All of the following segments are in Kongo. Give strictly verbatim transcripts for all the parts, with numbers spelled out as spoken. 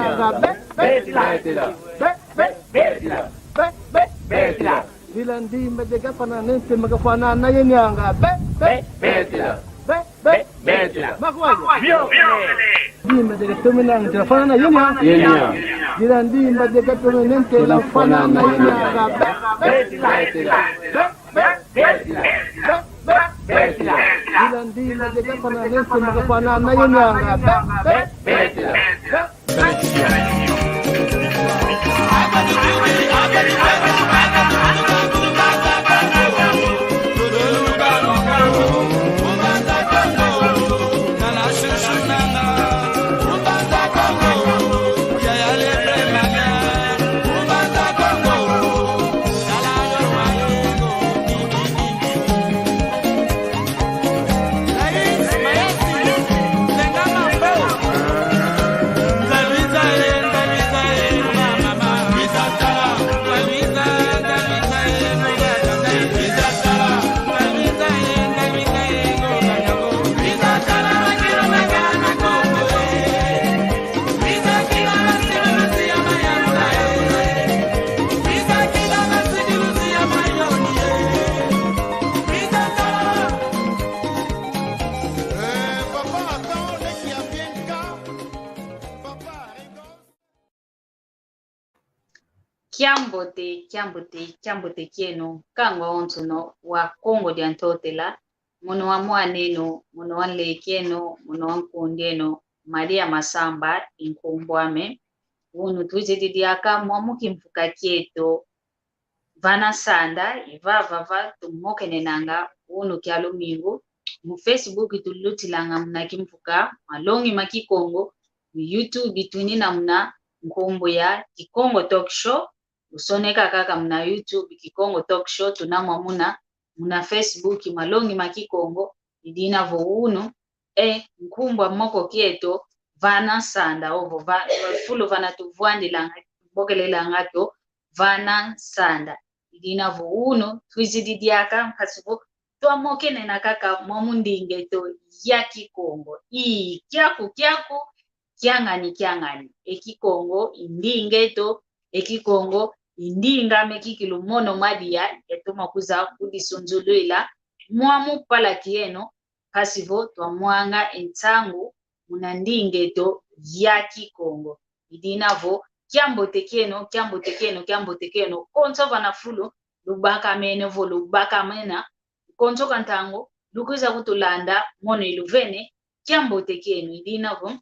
Be, be, betila. Be, be, betila. Be, be, betila. Dila ndimba de gafana nente magafana na yenianga. Be, be, betila. Be, be, betila. Makwanya. Bio. Ndimba de gatomena nte fana na yenianga. Yenianga. Dila ndimba de gatomena nente fana na yenianga. Be, be, betila. Be, be, betila. Be, be, betila. Dila ndimba de gafana nente magafana na yenianga. Be, be, betila. Kiambote, kiambote, kiambote kieno, nkangu awonsono wa Kongo dia Ntotela, mono wa mwan'eno, mono wa nlek'eno, mono wa nkundi'eno, Maria Masamba i nkumbu ame. Unu twizidi diaka mwa mu kimvuka kieto, vana nsanda, i vava va tumokenenanga unu kia lumingu. Mu Facebook tulutilanga muna kimvuka Malongi ma Kikongo, mu YouTube twinina muna nkumbu ya Kikongo Talk Show. Usoneka kaka muna YouTube Kikongo Talk Show, tuna mwa muna, muna Facebook Malongi ma Kikongo, i dina vo unu e nkumbu a moko kieto, vana nsanda, ovo va, fulu vana tuvwandilanga, tubokelelanga kio, vana nsanda. I dina vo unu twizidi diaka, mpasi vo twamokenena kaka mwa mu nding'eto ya Kikongo. I kiaku, kiaku, kiangani, kiangani. E Kikongo i nding'eto, e Kikongo i ndinga ame kikilu mono mwa diya, yatoma kwiza kudisunzulwila mwa mu palaki eno, mpasi vo twamwanga e nsangu muna nding'eto ya Kikongo. I dina vo kiambote kieno, kiambote kieno, kiambote kieno, konso vana fulu lubakamene vo lubakamena, konso ka ntangu lukwiza kutulanda mono iluvene, kiambote kieno. I dina vo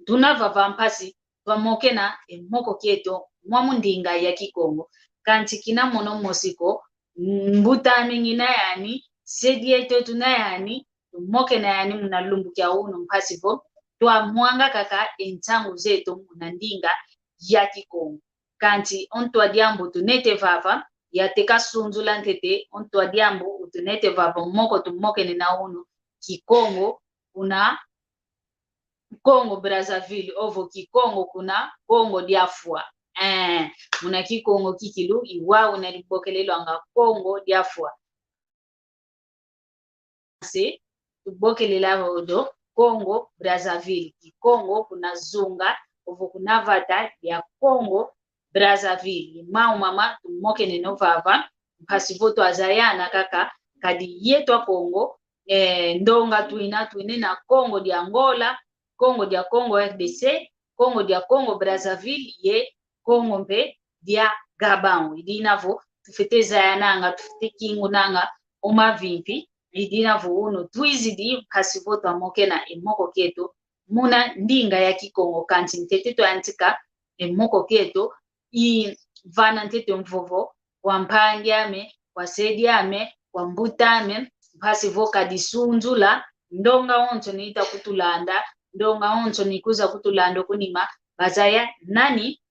tuna vava mpasi twamokena e moko kieto mwa mu ndinga ya Kikongo. Kansi kina mono mosi ko, mbuta ame ngina yani, se dieto tuna yani, tumokena yani muna lumbu kia unu, mpasi vo twamwanga kaka e nsangu zeto muna ndinga ya Kikongo. Kansi o ntu a diambu utunete vava, yateka sunzula ntete, o ntu a diambu utunete vava, moko tumokenena unu, Kikongo kuna Congo Brazzaville, ovo Kikongo kuna Kongo dia Fwa. Eh, muna Kikongo kikilu, i wau una dibokelelwanga Kongo dia Fwa. Se tubokelela odo Congo Brazzaville, Kikongo kuna zunga, ovo kuna vata dia Congo Brazzaville. Mau mama tumokeneno vava, mpasi vo twazayana kaka, kadi yeto Akongo, eh, ndonga twina, twinina Kongo dia Angola, Kongo dia Congo R D C, Kongo dia Congo Brazzaville, ye Kongo mpe dia Gabão. I dina vo tufwete zayananga, tufwete kingunanga o mavimpi. I dina vo unu twizidi, mpasi vo twamokena e moko kieto muna ndinga ya Kikongo. Kansi ntete twayantika e moko kieto, i vana ntete mvovo kwa mpangi ame, kwa se diame, kwa mbuta ame, mpasi vo ka disunzula, ndonga awonsono ita kutulanda, ndonga awonsono ikwiza kutulanda o ku nima, bazaya nani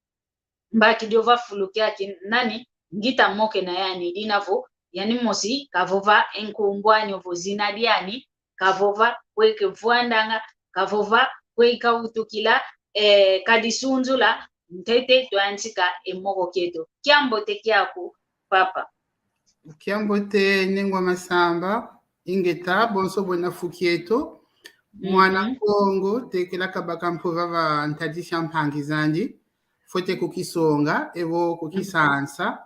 mbakidi o va fulu kiaki, nani ngita mokena yani. I dina vo yani mosi kavova e nkumbu ani ovo zina diani, kavova kwe kavwandanga, kavova kwe kawutukila, eh, ka disunzula, ntete twayantika e moko kieto. Kiambote kiaku, papa. Kiambote, Nengwa Masamba, ingeta, bonso bwena fu kieto. Mwana Kongo, tekela kabaka mpova va ntadisi a mpangi zandi, fwete kukisonga, evo kukisansa.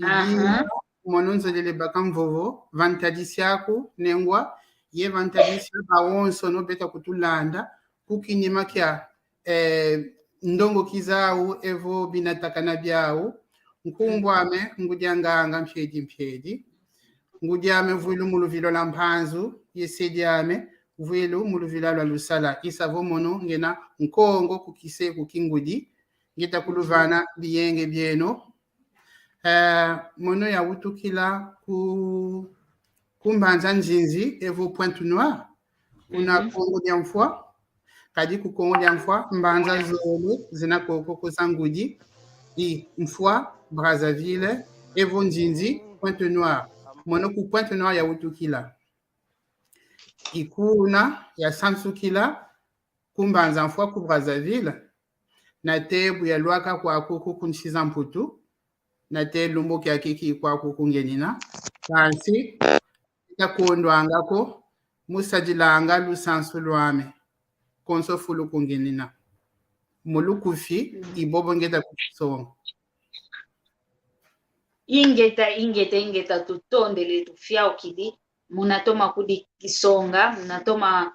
Aha. Idina, mono nzolele baka mvovo, va ntadisi aku, nengwa, ye va ntadisi a bawonsono beta kutulanda, ku kinima kia, eh, ndongo kizau, evo binatakana biau. Nkumbu ame, ngudi a nganga Mpiedi Mpiedi. Ngudi ame vwilu mu luvila lwa Mpanzu, ye se diame vwilu mu luvila lwa Lusala. I sa vo mono ngena Nkongo ku kise ku kingudi, ngeta kuluvana biyenge bieno. Eh, mono yawutukila ku, ku mbanza Nzinzi, evo Pointe-Noire, kuna Kongo dia Mfwa. Kadi ku Kongo dia Mfwa, mbanza zole zina koko ko za ngudi, i Mfwa, Brazzaville, evo Nzinzi, Pointe-Noire. Mono ku Pointe-Noire yawutukila. I kuna yasansukila ku mbanza Mfwa ku Brazzaville, nate bu yalwaka kwaku ku, ku nsi za Mputu, nate lumbu kiaki ki kwaku ku ngenina. Kansi, takondwanga ko, mu sadilanga lusansu lwame. Konso fulu ku ngenina. Mu lukufi, i bobo ngeta kukisonga. Ingeta, ingeta, ingeta, tutondele, tufiaukidi. Muna toma kudikisonga, muna toma,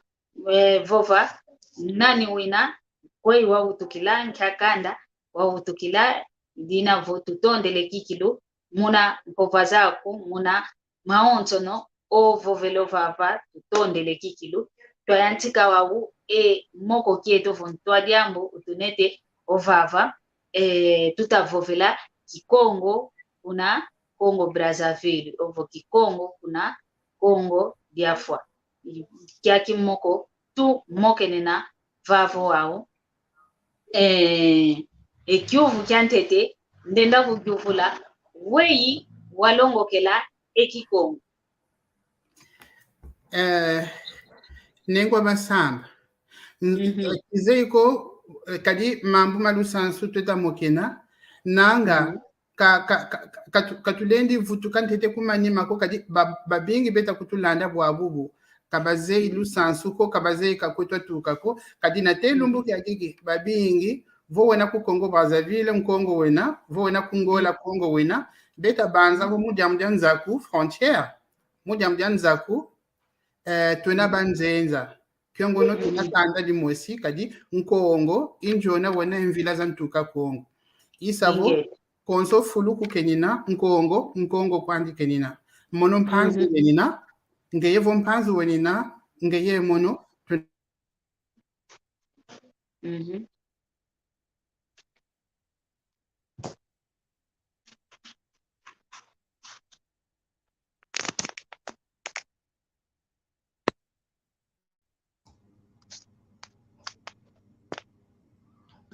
eh, vova, nani wina, kweyi wawutukila, nkia kanda wawutukila, dina vo tutondele kikilu, muna mpova zaku, muna mawonsono ovovele ovava, tutondele kikilu. Twayantika wau e moko kieto vo ntwa diambu utunete ovava, eh, tuta vovela Kikongo kuna Congo Brazzaville, ovo Kikongo kuna Kongo dia Fwa. Kiaki moko tumokenena vavo wau. Eh, e kiuvu kia ntete, ndenda kukiuvula, weyi walongokela e Kikongo? Eh, nengwa Masamba. N-, eh, kizeye ko, eh, kadi mambu ma lusansu tweta mokena, nanga, ka, ka, ka, ka, katu-, katulendi vutuka ntete ku manima ko, kadi ba-, babingi beta kutulanda bwa bubu. Ka bazeyi lusansu ko, ka bazeyi ka kweto atuka ko, kadi nate lumbu kiakiki, babingi, vo wena ku Congo Brazzaville, Nkongo wena, vo wena ku Ngola, Kongo wena, beta banza vo mu diambu dia nzaku, frontière, mu diambu dia nzaku, eh, twena banzenza. Kiongono tuna kanda dimosi, kadi Nkongo i ndiona wena mvila za ntuka Kongo. I sa vo, konso fulu ku kenina, Nkongo, Nkongo kwandi kenina. Mono Mpanzu wenina, ngeye vo Mpanzu wenina, ngeye mono, tu-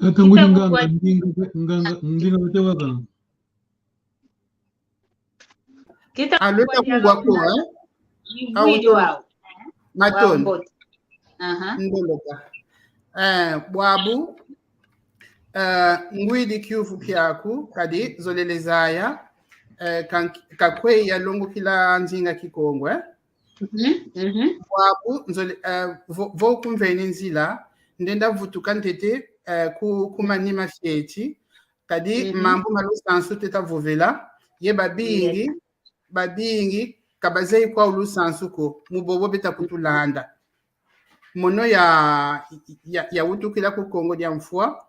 Tata ngudi nganga, ndinga, nganga, ndinga bate waka. Kita. Alo, ta kugwa ko, eh? Matondo. Aha. Ndoloka. Eh, bwabu, eh, ngwidi kiuvu kiaku, kadi zolele zaya, eh, ka, ka kweyi yalongokila nzinga Kikongo, eh? Bwabu, nzole, eh, vo, vo kumveni nzila, ndenda vutuka ntete, eh, ku, ku manima fieti, kadi mambu ma lusansu tweta vovela, ye babingi, babingi, ka bazeyi kwau lusansu ko, mu bobo beta kutulanda. Mono ya, ya, yawutukila ku Kongo dia Mfwa,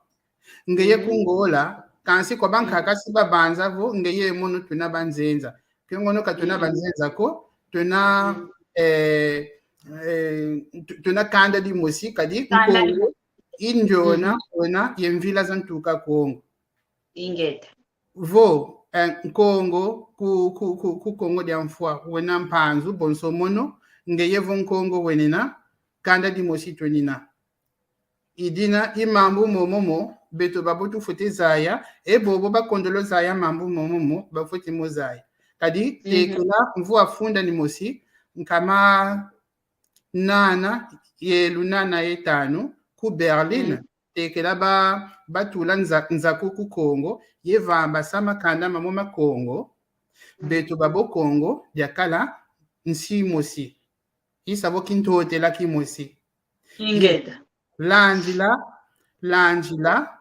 ngeye ku Ngola, kansi kwa bankaka si babanza vo, ngeye mono tuna banzenza. Kiongono ka tuna banzenza ko, tuna, eh, eh, tu-, tuna kanda dimosi, kadi Nkongo i ndiona wena ye mvila za ntuka Kongo. Ingeta. Vo, eh, Nkongo ku, ku, ku, ku Kongo dia Mfwa, wena Mpanzu, bonso mono, ngeye vo Nkongo wenina, kanda dimosi twenina. I dina i mambu momo mo, beto babo tufwete zaya, e bobo bakondolo zaya mambu momo mo, bafwete mo zaya. Kadi, tekela mvu a funda ni mosi, nkama nana ye lunana ye tanu, ku Berlin, tekela ba, batula nza-, nzaku ku Kongo, ye vambasa makanda mamo ma Kongo, beto babo Kongo, diakala nsi mosi. I sa vo kintotela kimosi. Ingeta. Landila, landila,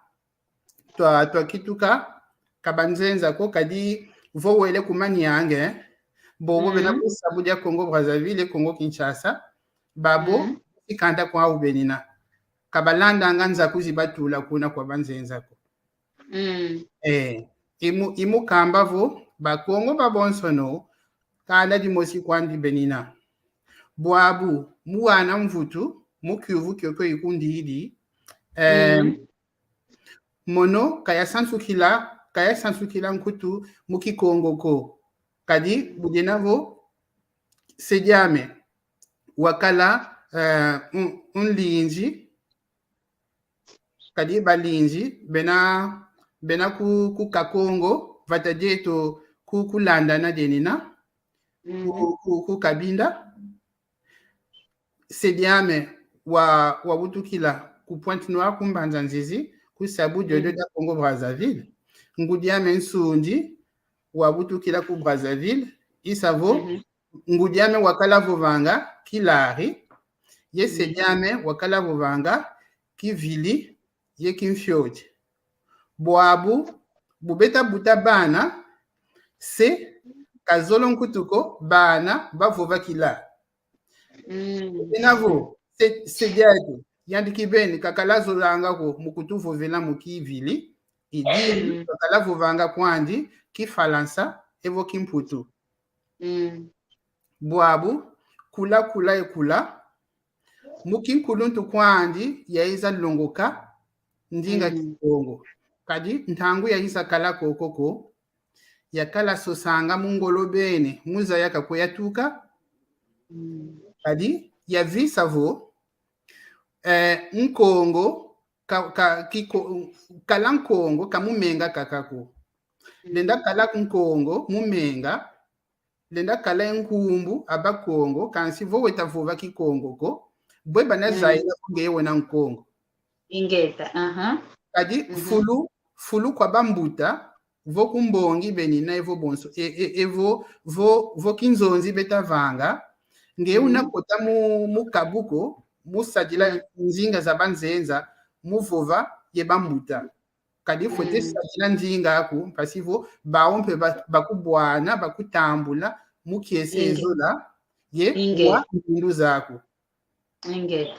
twa, twa kituka, ka banzenza ko, kadi vo wele ku Maniange, bobo bena ku sabu dia Congo Brazzaville, Congo Kinshasa, babo, Mm. i kanda kwa ubenina. Ka balandanga nzaku zi batula kuna kwa banzenza ko. Mm. Eh, i mu, i mu kamba vo, Bakongo babonsono, kanda dimosi kwandi benina. Bwabu, mu wana mvutu, mu kiuvu kiokio ikundidi, eh, Mm. mono ka yasansukila, ka yasansukila nkutu mu Kikongo ko. Kadi budina vo, se diame wakala, eh, un, un linzi, kadi balinzi bena, bena ku, ku Kakongo, vata dieto ku, ku Landana dienina, Mm. ku, ku, ku Cabinda. Se diame wa, wawutukila ku Pointe-Noire, ku Mbanza-Nzizi, ku sabu diodio dia Congo Brazzaville. Ngudi ame Nsundi wawutukila ku Brazzaville, i sa vo, Mhm. ngudi ame wakala vovanga Kilari, ye se diame wakala vovanga Kivili ye Kimfioti. Bwabu, bu beta buta bana, se kazolo nkutu ko, bana bavova Kila. Mm. Ina vo, se, se diatu, yandi kibeni, kakala zolanga ko mu kutuvovela mu Kivili, i dina, Mm. kakala vovanga kwandi Kifalansa, evo Kimputu. Mm. Bwabu, kula, kula ye kula, mu kinkuluntu kwandi yayiza longoka ndinga Mm. Kikongo. Kadi ntangu yayiza kala koko ko, yakala sosanga mu ngolo beni, mu zaya ka kwe yatuka. Mm. Kadi yavisa vo, eh, Nkongo, ka, ka, Kiko-, kala Nkongo, ka mu menga kaka ko. Mm. Lenda kala Nkongo mu menga, lenda kala ye nkumbu a Bakongo, kansi vo weta vova Kikongo ko, bwe bana Mm. zayila vo ngeye wena Nkongo. Ingeta, aha. Kadi Mhm. fulu, fulu kwa bambuta, vo ku mbongi benina evo bonso, e, e, evo, vo, vo kinzonzi beta vanga, nge una Mhm. kota mu, mu kabu ko, mu sadila Mhm. nzinga za banzenza, mu vova ye bambuta. Kadi fwete Mhm. sadila nzinga aku, mpasi vo, bawu mpe ba, bakubwana, bakutambula, mu kiese Inge. Ezola, ye Inge. wa ngindu zaku. Inge.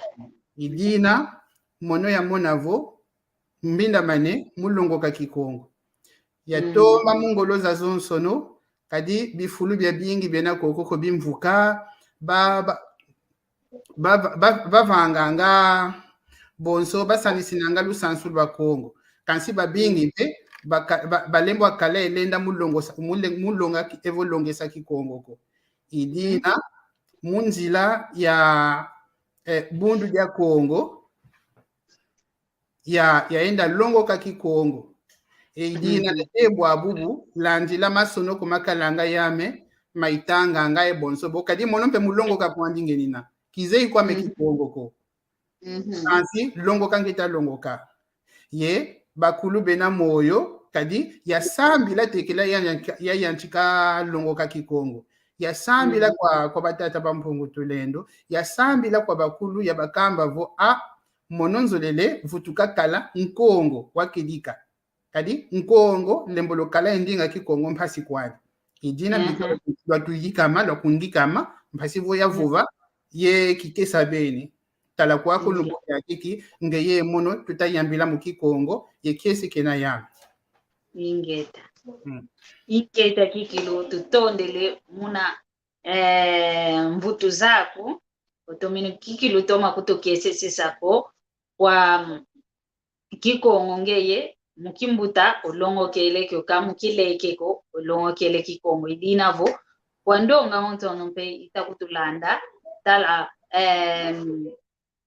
I dina, mono yamona vo, mbindamane mu longoka Kikongo. Yatoma Mm. mu ngolo zazonsono, kadi bifulu biabingi biena koko ko bimvuka, ba, ba, ba, ba, bavanganga bonso, basanisinanga lusansu lwa Kongo. Kansi babingi mpe, baka-, ba, balembwa kala ye lenda mu longosa, mu le-, mu longa ki-, evo longesa Kikongo ko. I dina, mu nzila ya, eh, Bundu dia Kongo, ya, yayenda longoka Kikongo. E i dina, mhm, e bwabu bu, landila masonoko makalanga yame, ma itanganga ye bonso bo. Kadi mono mpe mu longoka kwandi ngenina. Kizeyi kwame, mhm, Kikongo ko. Mhm. Kansi longoka ngeta longoka. Ye bakulu bena moyo, kadi yasambila tekila ya, ya, ya yantika longoka Kikongo. Yasambila, mhm, kwa, kwa batata ba Mpungu Tulendo. Yasambila kwa bakulu, yabakamba vo: "Ah, mono nzolele vutuka kala Nkongo wa kedika. Kadi Nkongo lembolo kala ye ndinga Kikongo mpasi kwandi." I dina, mhm, bika lwatuyikama, lwakungikama, mpasi vo yavova, mhm, ye kikesa beni. Tala kwaku, inge, lumbu kiakiki, ngeye mono tuta yambila mu Kikongo, ye kiese kena yame. Ingeta. Mm. Ingeta kikilu, tutondele muna, eh, mvutu zaku, otomene kikilu toma kutukiesesesa ko, kwa, mm, Kikongo ngeye, mu kimbuta olongokele kio, ka mu kileke ko olongokele Kikongo. I dina vo, kwa ndonga ontono mpe ita kutulanda, tala, em,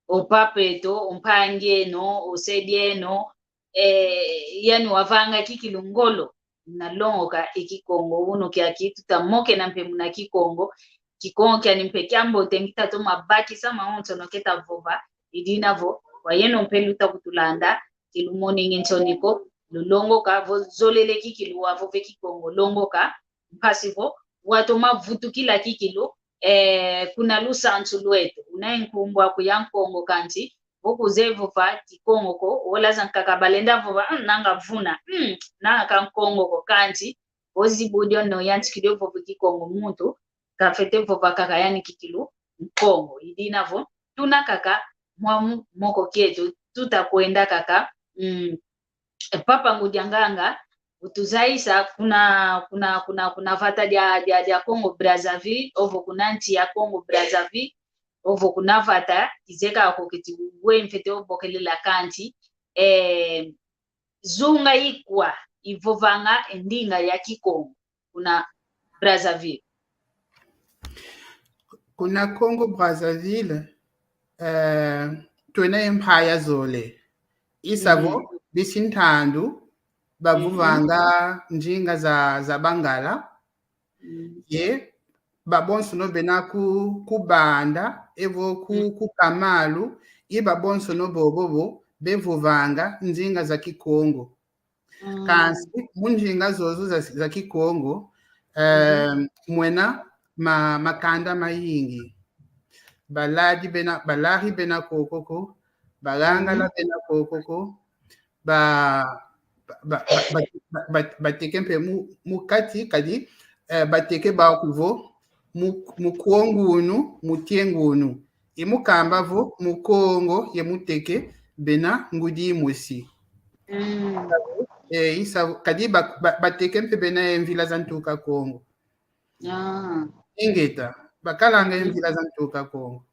o papa eto, o mpangi eno, o se dieno, eh, yani wavanga kikilu ngolo na longoka e Kikongo. Unu kiaki tuta mokena mpe muna Kikongo. Kikongo kiani mpe kiambote, ngita toma bakisa mawonsono keta vova. I dina vo, kwa yeno mpe luta kutulanda, ki lumoni nge nsoni ko, lulongoka vo zolele kikilu wavove Kikongo, longoka, mpasi vo watoma vutukila kikilu, eh, kuna lusansu lweto. Una ye nkumbu aku ya Nkongo kansi, vo kuzeye vova Kikongo ko, olaza nkaka balenda vova, "Mm, nanga vuna, mm, nanga ka Nkongo ko," kansi, ozi budio no yantikidi vova Kikongo muntu, kafwete vova kaka yani kikilu Nkongo. I dina vo, tuna kaka mwa mu-, moko kieto, tuta kwenda kaka, mm, Papa Ngudi a Nganga, utuzayisa kuna, kuna, kuna, kuna vata dia, dia, dia Congo Brazzaville, ovo kuna nsi ya Congo Brazzaville, ovo kuna vata, kizeye kaka ko keti we mfwete obokelela kansi, eh, zunga ikwa ivovanga e ndinga ya Kikongo kuna Brazzaville? Kuna Congo Brazzaville, eh, twena ye mpaya zole. I sa vo, mhm, bisi ntandu, bavovanga, mhm, ndinga za, za Bangala. Mm. Ye, babonsono bena ku, ku Banda, evo ku, mm, ku Kamalu, i babonsono bobo vo, bevovanga ndinga za Kikongo. Mm. Kansi, mu ndinga zozo za, za Kikongo, eh, mhm, mwena ma-, makanda mayingi. Baladi bena, Balari bena koko ko, Bagangala, mhm, bena koko ko, ba, ba, ba, ba, ba, ba, bateke mpe mu, mu kati, kadi, eh, bateke bawu vo, mu, Mukwongunu, Mutiengunu. I mu kamba vo, Mukongo ye Muteke bena ngudi mosi. Mm. Eh, i sa, kadi ba, ba, bateke mpe bena ye mvila za ntuka Kongo. Ah. Ingeta, bakalanga ye, mm, mvila za ntuka Kongo.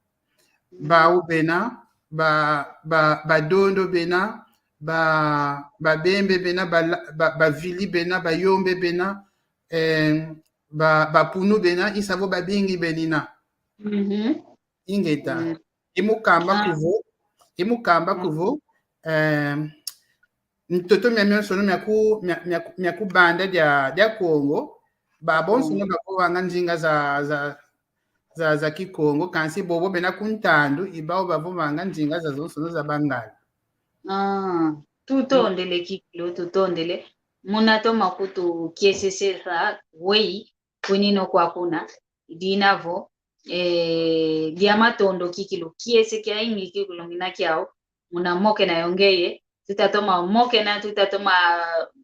Mm. Bawu bena, ba, ba, Badondo bena, ba, Babembe bena, ba, ba, Bavili bena, Bayombe bena, eh, ba, Bapunu bena, i sa vo babingi benina. Mhm. Ingeta. Mm. I mu kamba, ah, ku vo, i mu kamba, mm, ku vo, eh, ntoto mia mionsono mia ku, mia, mia, mia ku Banda dia, dia Kongo, babonsono, mm, bavovanga ndinga za, za, za, za Kikongo, kansi bobo bena ku ntandu, i bawu bavovanga ndinga zazonsono za Bangala. Ah, tutondele kikilu, tutondele. Muna toma kutukiesesesa weyi kwinina kwa kuna, i dina vo, eh, dia matondo kikilu, kiese kiayingi kikilu ngina kiau, muna mokena yo ngeye, tuta toma mokena, tuta toma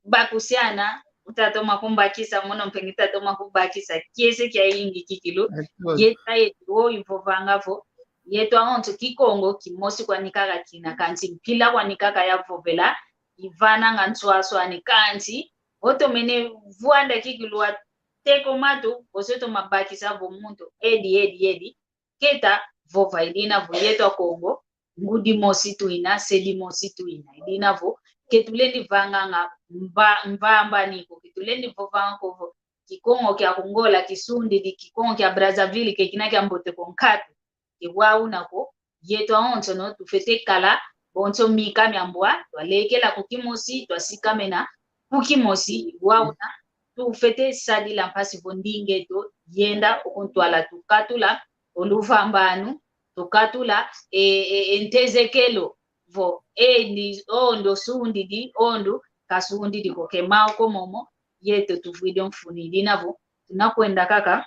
bakusiana, uta toma kumbakisa, mono mpe ngita toma kubakisa, kiese kiayingi kikilu. Ye ta yetu wo ivovanga vo, yetu awonso Kikongo kimosi kwani kaka kina, kansi mpila kwani kaka ya vovela, ivananga nswaswani, kansi, otomene vwanda kikilu wa teko matu, ose toma bakisa vo muntu, edi, edi, edi, keta vova, i dina vo yetu Akongo, ngudi mosi tuina, se dimosi tuina. I dina vo, ke tulendi vanganga mva-, mvambani ko, ke tulendi vovanga ko vo, Kikongo kia ku Ngola kisundidi Kikongo kia Brazzaville, ke kina kia mbote ko nkatu. Ke wau una ko, yetu awonsono tufwete kala bonso mika mia mbwa, twalekela ku kimosi, twasikamena ku kimosi, wau una tufwete sadila mpasi vo ndinga eto yenda o ku ntwala, tukatula o luvambanu, tukatula e, e, e ntezekelo vo, e, ni, o ndu sundidi, o ndu kasundidi ko, ke mau ko momo, yetu tuvwidi o mfunu. I dina vo, tuna kwenda kaka,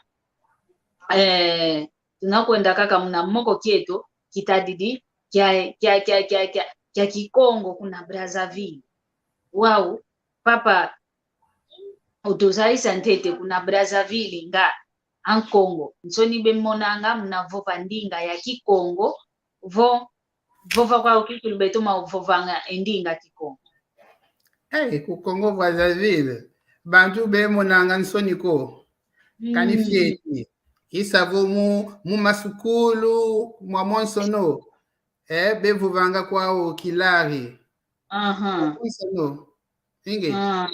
eh, tuna kwenda kaka muna moko kieto kitadidi kia, kia, kia, kia, kia, kia Kikongo kuna Brazzaville. Wau, papa, utuzayisa ntete kuna Brazzaville nga Ankongo, nsoni bemonanga muna vova ndinga ya Kikongo, vo, vova kwau kikilu beto ma vovanga e ndinga Kikongo? Eh, ku Congo Brazzaville, bantu bemonanga nsoni ko. Kani, mm, fioti. I sa vo mu, mu masukulu, mwa monsono. Eh, bevovanga kwau Kilari. Aha. Mwa monsono. Inge. Ah.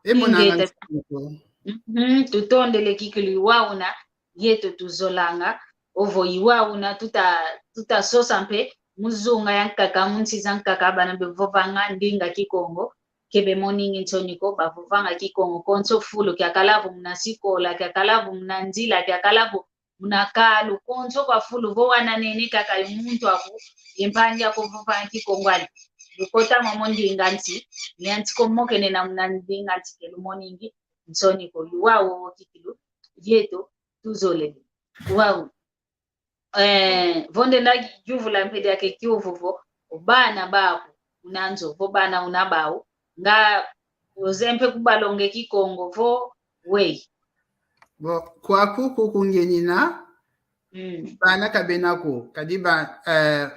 Bemonanga, ingeta, nsoni ko. Mhm, tutondele kikilu, i wau una yetu tuzolanga, ovo i wau una tuta, tuta sosa mpe mu zunga ya nkaka, mu nsi za nkaka, bana bevovanga ndinga Kikongo, ke bemoningi nsoni ko, bavovanga Kikongo konso fulu, kiakala vo muna sikola, kiakala vo muna nzila, kiakala vo muna kalu, konso kwa fulu, vo wana nene kaka yo muntu aku, ye mpangi aku vovanga Kikongo ali. Lukota momo ndinga nsi, ni ansi ko mokenena muna ndinga nsi ke lumoningi nsoni ko. I wau kikilu, yetu tuzolele. Wau. Eh, vo ndenda yuvula mpe diaka e kiuvu vo, o bana baku una nzo, vo bana una bau, nga oze mpe kubalonga e Kikongo vo, wei. Bon, kwaku kuku ngiena, Mm. bana ka bena ko, kadi ba, eh,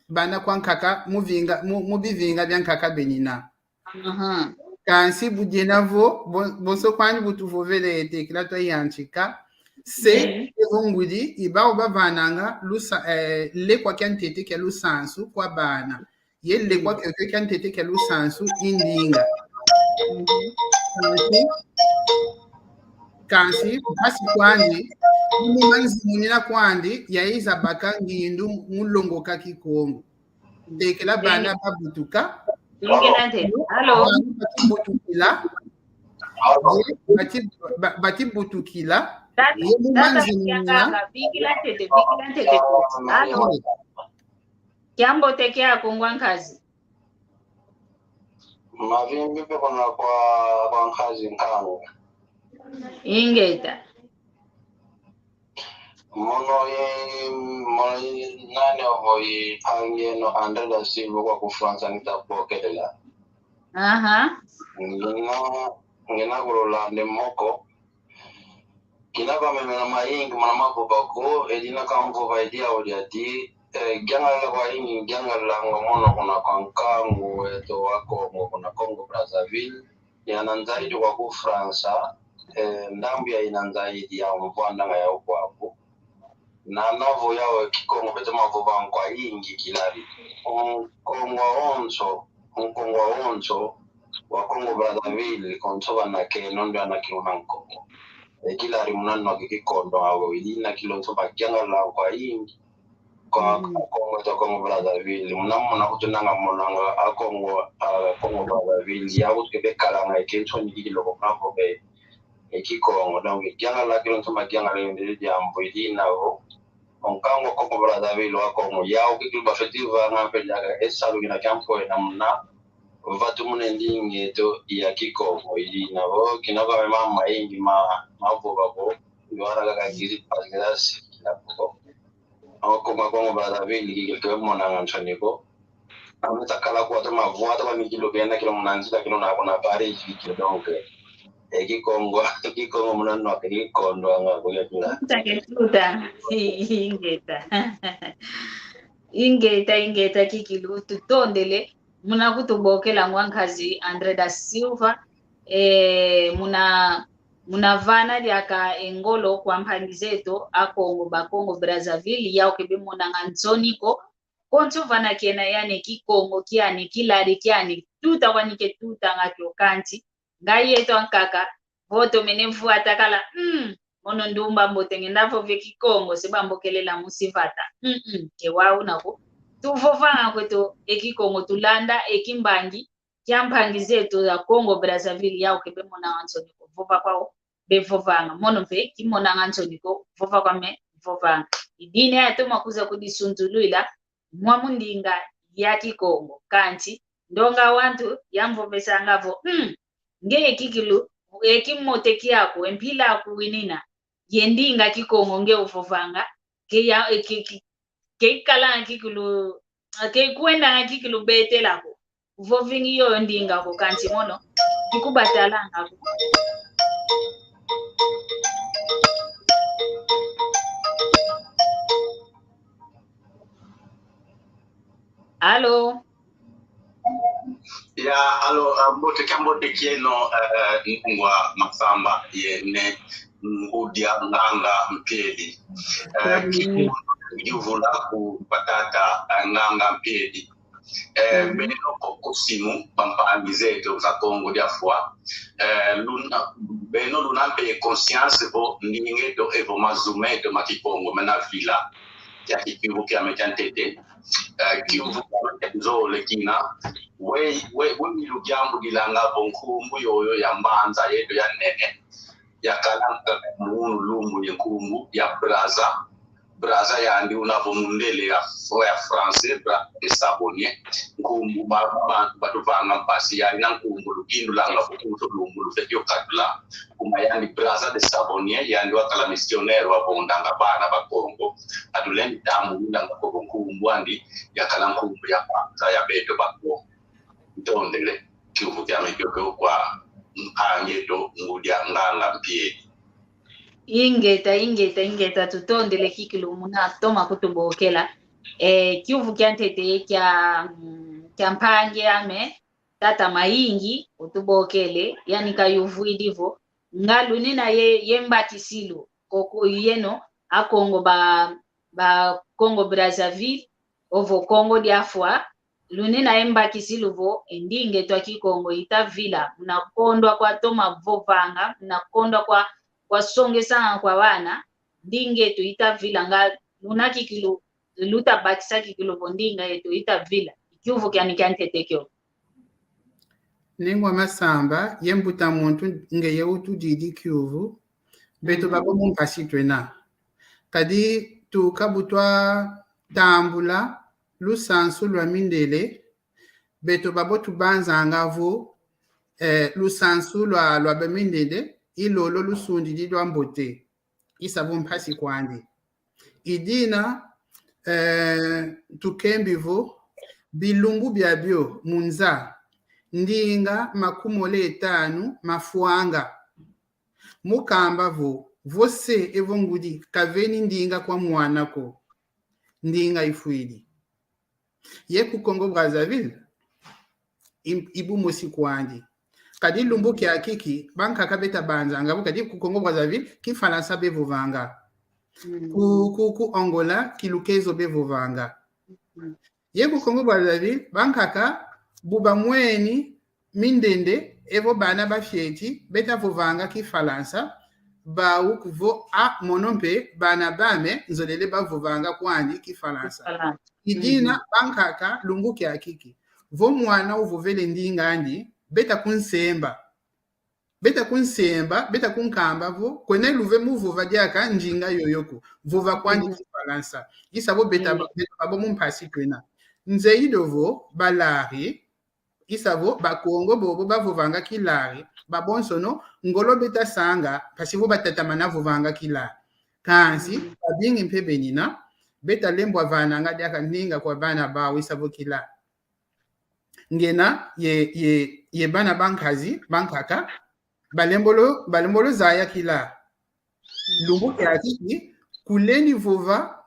bana kwa nkaka, mu vinga, mu, mu bivinga bia nkaka benina. Aha. Kansi budiena vo, bon, bonso kwandi bu tuvovele, tekila twayantika. Se, Mm. evo ngudi, i bau bavananga, lusa, eh, lekwa kia ntete kia lusansu kwa bana. Ye lekwa kiokio kia ntete kia lusansu i ndinga. Mhm. Kansi, kansi, mpasi kwandi, mu manzi munina kwandi, yayiza baka ngindu mu longoka Kikongo. Tekila bana babutuka. Bingila ntete. Allô? Bana batibutukila. Bati-, ba-, batibutukila. Tata, Ye mu tata, manzi munina. kianganga, bingila ntete, bingila ntete. Allô? Kiambote kiaku ngwa nkazi. Mavimbi mpe kuna kwa, kwa nkazi nkangu. Ingeta. Mono ye, mono ye nani ovo ye mpangi eno André da Silva kwa ku França ngita kubokelela. Aha. Ngina, ngina kululanda moko. Kina kwa meme na mayingi muna mavova ko, e dina kamvova e diau diadi, eh, giangalala kwa yingi, giangalala ngo mono kuna kwa nkangu eto wa Kongo, kuna Congo Brazzaville. Yana nzaidi kwa ku França, eh, ndambu ya ina nzaidi ya mvwandanga ya ukwaku. Na navo yau Kikongo beto mavovanga kwa yingi kilari. Nkongo wonso, Nkongo wonso, wa Congo Brazzaville, konso bana ke, nondo ana kiluna Nkongo. E kilari muna nwa ke Kikongo, awo, ina kilonso bagiangalala kwa yingi. Kwa, mhm, Kongo to Congo Brazzaville. Muna, muna kutunanga monanga a Congo, a Congo Brazzaville. Ya kutu ke bekalanga e kento ni kikilo ko muna ko be e Kikongo. Donc, giangalala kilonso magiangalala yende diambu idi navo. O nkangu Congo Brazzaville wa Kongo. Ya ukikili bafeti vanga mpe diaka e salu kina kia mpo ena muna. Vatu muna e ndinga eto ya Kikongo idi navo. Kina kwa mema mayingi ma, mavova ko. Yo ana kaka gizi pasgras kina ko. Awa Congo, Congo Brazzaville, kikili ke monanga nsoni ko. Ameta kala kwa to mavwa to mami kilo kena kilo muna nzila kilo na kuna Paris kikili donc. E Kikongo, Kikongo muna nwa ke Kikongo anga kuya kila. Tuta ke tuta. Ingeta. Ingeta, ingeta kikilu tutondele. Muna kutubokela ngwa nkazi André da Silva. E, muna, muna vana diaka e ngolo kwa mpangi zeto a Kongo, ba Congo Brazzaville, yau ke bemonanga nsoni ko. Konso vana kena yani Kikongo kiani, kilari kiani, tuta kwani ke tutanga kio kansi. Ngai yeto ankaka, vo tomene vwata kala, mm, mono ndumba mbote ngenda vova e Kikongo, se bambokelela musi vata. Mm, mm, ke wau una ko. Tuvovanga kweto e Kikongo, tulanda e kimbangi kia mpangi zeto za Congo Brazzaville, yau ke bemonanga nsoni ko vova kwau, bevovanga. Mono mpe kimonanga nsoni ko vova kwame vovanga. I dina yatoma kwiza kudisunzulwila mwa mu ndinga ya Kikongo. Kansi, ndonga wantu yamvovesanga vo, mm, nge e kikilu, e kimote kiaku, e mpila aku winina, ye ndinga Kikongo nge uvovanga, ke ya, e, ke, ke, ke kalanga kikilu, ke kwendanga kikilu betela ko. Vovingi yo ndinga ko kansi mono, kikubatalanga ko. Allô? Ya, allô, uh, mbote, kiambote kieno, uh, ngwa Masamba, ye ne ngudi a nganga Mpiedi. Uh, mhm. Kiyuvula ku batata, uh, nganga Mpiedi. Eh, mhm. Beno ko kusimu, bampangi zeto za Kongo dia Fwa. Eh, luna, beno luna mpe conscience vo ndinga eto evo mazu meto ma Kikongo mena vila. Kia kikiuvu kiame kia ntete. Eh, kiuvu kiame kia nzole kina. We, we, we milu kiambu dilanga vo nkumbu yoyo ya mbanza yeto ya nene. Ya kalanga munu lumbu ye nkumbu ya Brazza. Brazza yandi una vo mundele ya, ya français, Brazza de Savonnier. Nkumbu ba, ba, batuvanga mpasi, yandi na nkumbu lukindulanga vo kutu lumbu lufwete yo katula. Kuma yandi Brazza de Savonnier, yandi wakala missionnaire wavondanga bana ba Kongo. Atulendi tambulanga ko vo nkumbu andi yakala nkumbu ya kwanza ya beto ba Kongo. Ntondele, kiuvu kiame kiokio kwa mpangi eto ngudi a nganga Mpieri. Ingeta, ingeta, ingeta, tutondele kikilu muna toma kutubokela. Eh, kiuvu kia ntete kia, mm, kia mpangi ame, tata Mayingi, utubokele, yani kayuvwidi vo, nga lunina ye, ye mbakisilu, koko yeno, a Kongo ba, ba Congo Brazzaville, ovo Kongo dia Fwa, lunina ye mbakisilu vo, e ndinga eto a Kikongo ita vila, muna kondwa kwa toma vovanga, muna kondwa kwa, kwa songesanga kwa bana, ndinga eto ita vila, nga luna kikilu, luta bakisa kikilu vo ndinga eto ita vila. Kiuvu kiani kia ntete kio. Nengwa Masamba, ye mbuta muntu ngeye utudidi kiuvu, beto, mhm, babo mu mpasi twena. Kadi tuka bu twatambula lusansu lwa mindele, beto babo tubanzanga vo, eh, lusansu lwa, lwa bamindele, i lolo lusundidi lwa mbote. I sa vo mpasi kwandi. I dina, eh, tukembi vo bilumbu biabio mu nza, ndinga makumole ye tanu mafwanga. Mu kamba vo, vo se evo ngudi kaveni ndinga kwa mwana ko, ndinga ifwidi. Ye ku Congo Brazzaville, i, i bu mosi kwandi. Kadi lumbu kiaki ki, bankaka beta banzanga vo, kadi ku Congo Brazzaville, Kifalansa bevovanga. Mm. Ku, ku, ku Angola, Kilukezo bevovanga. Mm. Ye ku Congo Brazzaville, bankaka, bu bamweni mindende, evo bana bafieti, beta vovanga Kifalansa, bau kuvo, a, mono mpe, bana bame, nzolele bavovanga kwandi Kifalansa. Kifalansa. I dina, mhm, bankaka, lumbu kiaki ki. Vo mwana uvovele ndinga andi, beta kunsemba. Beta kunsemba, beta kunkamba vo, kwena luve mu vova diaka ndinga yoyo ko. Vova kwandi, mhm, Kifalansa. I sa vo beta, mhm, ba, beta babo mu mpasi kwena. Nzeyi do vo, balari, i sa vo, Bakongo bobo bavovanga Kilari, babonsono, ngolo beta sanga, mpasi vo batatamana vovanga Kilari. Kansi, mhm, babingi mpe benina, beta lembwa vananga diaka ndinga kwa bana bau, i sa vo Kilari. Ngena ye, ye, ye bana bankazi, bankaka, balembolo, balembolo zaya Kilari. Lumbu kiaki ki, kulendi vova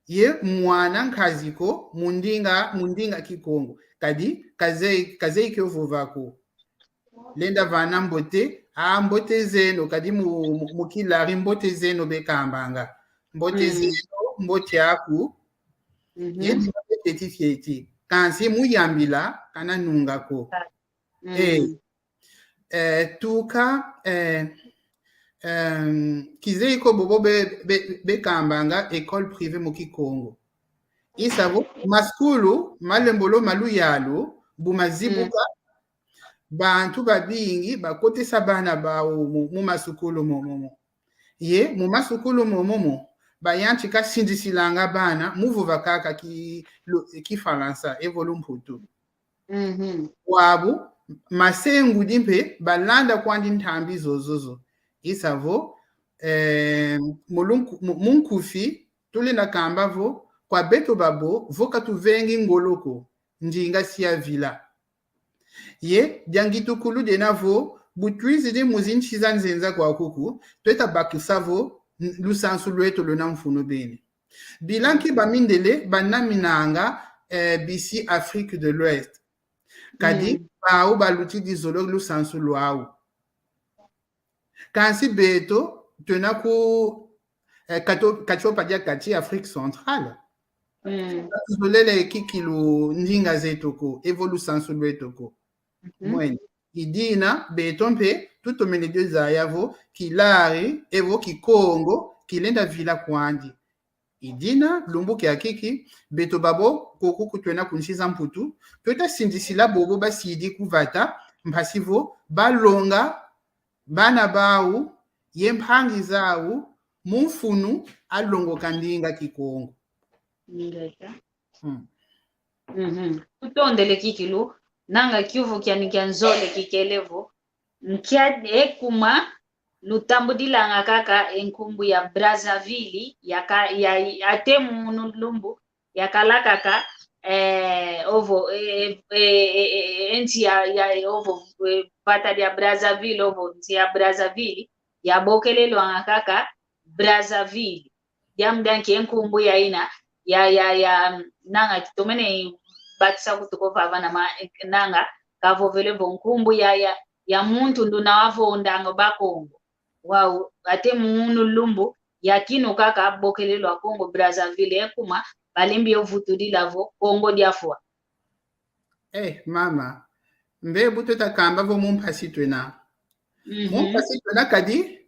ye mwana nkazi ko, mu ndinga, mu ndinga Kikongo. Kadi, kazeyi, kazeyi kio vova ko. Lenda vana mbote, a, mbote zeno, kadi mu, mu, mu Kilari mbote zeno bekambanga. Mbote, mm, zeno, mbote aku. Mhm. Ye ni mbote fieti fieti. Kansi mu yambila, kana nunga ko. Mm. Eh, eh, tuka, eh, em, kizeyi ko bobo be, be, bekambanga école privée mu Kikongo. I sa vo, masukulu, malembolo ma luyalu, bu mazibuka, mm, bantu babingi bakotesa bana bau mu, mu masukulu momo mo. Ye, mu masukulu momo mo, bayantika sindisilanga bana, mu vova kaka ki, lu, Kifalansa, evo Lumputu. Mhm. Bwabu, masengudi mpe balanda kwandi ntambi zozo zo. I sa vo, eh, mu lunku-, mu, mu nkufi, tulenda kamba vo, kwa beto babo, vo ka tuvengi ngolo ko, ndinga si yavila. Ye, dia ngitukulu diena vo, bu twizidi mu zinsi za nzenza kwaku ku, tweta bakisa vo, n-, lusansu lweto lwena mfunu beni. Bila nki bamindele banaminanga, eh, bisi Afrique de l'Ouest. Kadi, mm, bau balutidi zolo lusansu lwau. Kansi beto, twena ku, eh, kato-, katiopa dia kati Afrique centrale. Mm. Ka tuzolele kikilu ndinga zeto ko, evo lusansu lweto ko. Mhm. Mwene. I dina, beto mpe, tutomene dio zaya vo, Kilari, evo Kikongo, kilenda vila kwandi. I dina, lumbu kiaki ki, beto babo, koko ku twena ku nsi za Mputu, tweta sindisila bobo basidi ku vata, mpasi vo, balonga, bana bau, ye mpangi zau, mu mfunu, alongoka ndinga Kikongo. Ingeta. Mm. Mhm. Tutondele kikilu, nanga kiuvu kiani kia nzole kikele vo. Nkia ekuma lutambudilanga kaka e nkumbu ya Brazzaville, ya ka, ya, ate munu lumbu, yakala kaka, eh, ovo, eh, eh, eh, eh, eh, nsi ya, ya, ovo, eh, vata dia Brazzaville, ovo, nsi ya Brazzaville, yabokelelwanga kaka Brazzaville. Diambu dia nki e nkumbu yayina, ya, ya, ya, nanga kitomene bakisa kutuko vava na ma, nanga kavovele vo nkumbu ya, ya, ya muntu nduna wavondanga Bakongo. Wau, ate munu lumbu, ya kinu kaka bokelelwa Congo Brazzaville, ekuma, balembi yo vutudila vo Kongo diafwa. Eh, mama, mbe bu tweta kamba vo mu mpasi twena. Mu Mhm. mpasi twena kadi,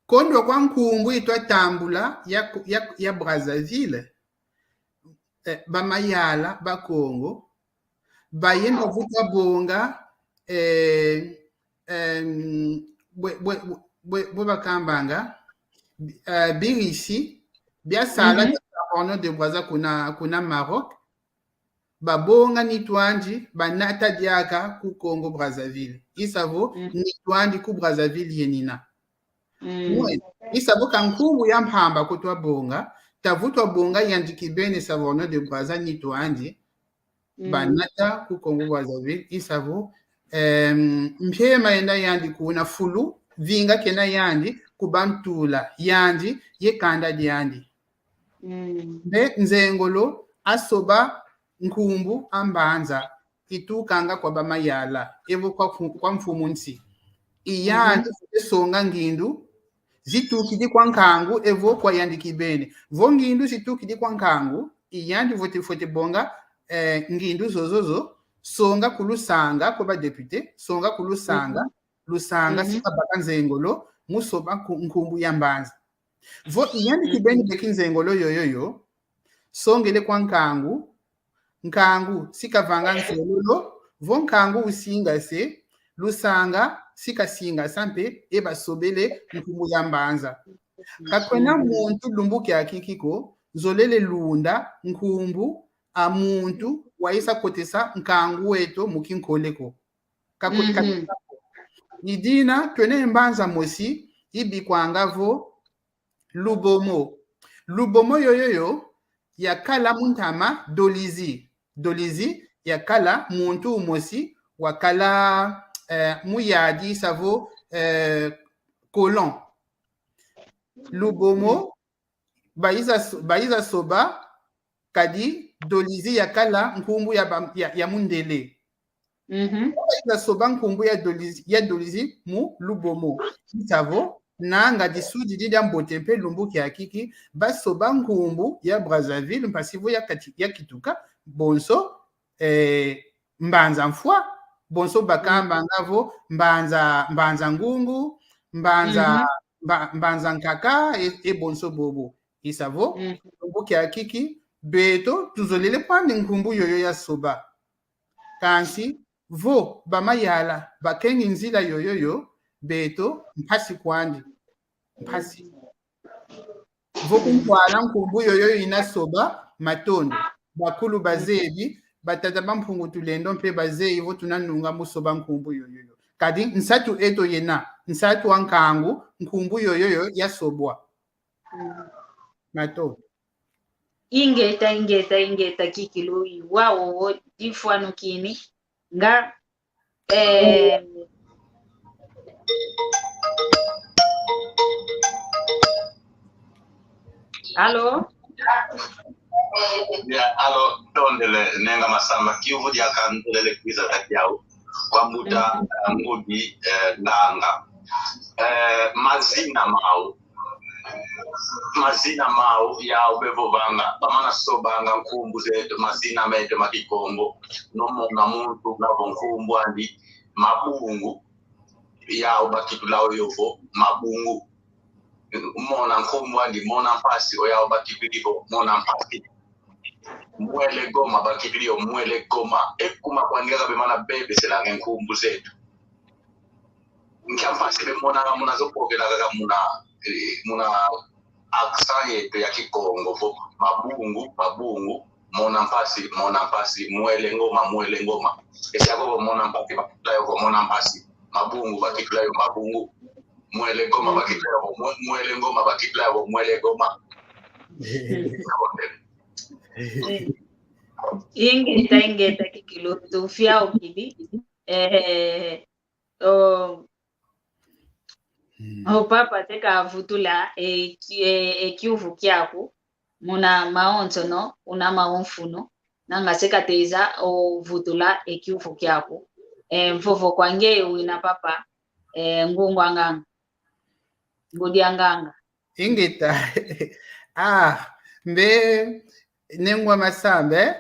kondwa kwa nkumbu itwatambula ya, ya, ya Brazzaville. Eh, bamayala Bakongo, bayenda vutu bonga, eh, em, bwe, bwe, bwe, bwe bakambanga, eh, birisi, biasala Mhm. Savorgnan de Brazza kuna, kuna Maroc, babonga nitu andi, banata diaka ku Congo Brazzaville. I sa vo, Mm. nitu andi ku Brazzaville yenina. Mm. Ouais. I sa vo ka nkumbu ya mpamba ko twabonga, ta vo twabonga yandi kibeni Savorgnan de Brazza nitu andi, Mm. banata ku Congo Brazzaville, i sa vo, em, mpiema yenda yandi kuna, fulu vinga kena yandi, ku bantula yandi ye kanda diandi. Mm. Mbe nzengolo asoba nkumbu a mbanza itukanga kwa bamayala, evo kwa mfu-, kwa mfumu nsi. I yandi, mhm, songa ngindu zitukidi kwa nkangu, evo kwa yandi kibeni. Vo ngindu zitukidi kwa nkangu, i yandi fwete, fwete bonga, eh, ngindu zozo zo, songa ku Lusanga, kwa ba député, songa ku Lusanga, mhm, Lusanga, mhm, si kabaka nzengolo, mu soba nku-, nkumbu ya mbanza. Vo i yandi, mhm, kibeni beki nzengolo yoyo yo, songele kwa nkangu, nkangu si kavanga nsololo, vo nkangu usingase, Lusanga si kasingasa mpe, e basobele nkumbu ya mbanza. Ka kwena, mhm, muntu lumbu kiaki kiko nzolele lunda nkumbu a muntu, mhm, waisa kotesa nkangu eto mu kinkole ko. Ka kwe-, ka, mhm, kwe-, i dina twena mbanza mosi ibikwanga vo Lubomo. Lubomo yoyo yo yakala mu ntama Dolisie. Dolisie yakala muntu umosi wakala, eh, mu yadi, i sa vo, eh, colon. Lubomo bayiza so-, bayiza soba, kadi Dolisie yakala nkumbu ya ba-, ya, ya mundele. Mhm. Bayiza soba nkumbu ya Dolisie, ya Dolisie mu Lubomo. I sa vo, nanga disudidi dia mbote mpe lumbu kiaki ki, basoba nkumbu ya Brazzaville, mpasi vo ya kati-, ya kituka, bonso, eh, Mbanza Mfwa, bonso bakambanga vo Mbanza, Mbanza Ngungu, Mbanza, mhm, Mba-, Mbanza Nkaka, e, e bonso bobo. I sa vo, mhm, lumbu kiaki ki, beto tuzolele kwandi nkumbu yoyo ya soba. Kansi vo bamayala bakengi nzila yoyo yo, beto mpasi kwandi. Mpasi. Vo kuntwala nkumbu yoyo ina soba, matondo. Bakulu bazebi, batata ba Mpungu Tulendo mpe bazeyi vo tuna nunga mu soba nkumbu yoyo yo. Kadi nsatu eto yena, nsatu a nkangu, nkumbu yoyo yo yasobwa. Matondo. Ingeta, ingeta, ingeta, kikilu, i wau wo difwanukini. Nga, eh, allô? Ya, allô, tondele, nenga Masamba, kiuvu diaka ntondele kwiza kati yau. Kwa mbuta, mhm, eh, ngudi, eh, nganga. Eh, mazina mau. Mazina mau yau bevovanga, bamana sobanga nkumbu zeto, mazina meto ma Kikongo. Nomona muntu na vo nkumbu andi Mabungu, yau bakitula yo vo Mabungu. Mona nkumbu andi Mona Mpasi, o yau bakituli vo Mona Mpasi. Mwele Goma, bakituli yo Mwele Goma. Ekuma kwandi kaka bemana bebeselanga nkumbu zeto. Nkia mpasi bemonanga muna zo pokela kaka muna, eh, muna accent yeto ya Kikongo vo: mabungu, mabungu, mona mpasi, mona mpasi, mwele ngoma, mwele ngoma. Esi ako vo mona mpasi, bakitula yo vo mona mpasi. Mabungu, bakitula yo mabungu. Mwele ngoma, bakitula yo vo mwe-, mwele ngoma, bakitula yo vo mwele ngoma. Ingeta, ingeta, kikilu, tufiau kidi. Eh, o, o papa te kavutula e, ki-, e, e kiuvu kiaku, muna mawonsono una mawonfunu, nanga se kateza o vutula e kiuvu kiaku. E, mvovo kwa nge wina papa, e, ngungu a nganga. Ngudi a nganga. Ingeta. Ah, mbe nengwa masambe.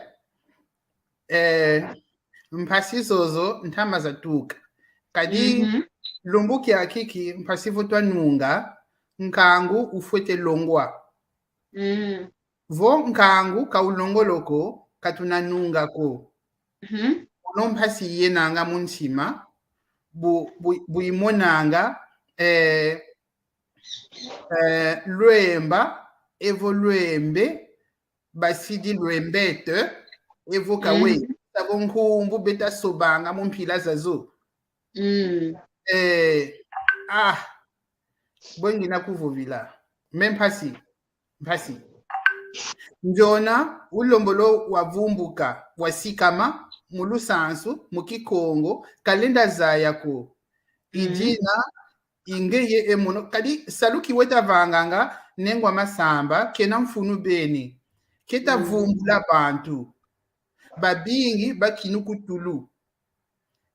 Eh, mpasi zozo ntama zatuka. Kadi, mhm, lumbu kiaki ki mpasi vo twanunga, nkangu ufwete longwa. Mm. Vo nkangu ka ulongolo ko, ka tuna nunga ko. Mhm. Ono mpasi yenanga mu ntima, bu, bu, bu imonanga, eh, eh, lwemba, evo lwembe, basidi lwembete, evo kawe, mhm, savo nkumbu beta sobanga mu mpila zazo. Mm. Eh, ah, bwe ngina kuvovila. Me mpasi, mpasi. Ndiona ulombolo wavumbuka, wasikama, mu lusansu, mu Kikongo, kalenda zaya ko. Mm. I dina, i ngeye e mono. Kadi salu ki weta vanganga, nengwa masamba, kena mfunu beni. Keta, mm, vumbula bantu. Babingi ba kinu ku tulu.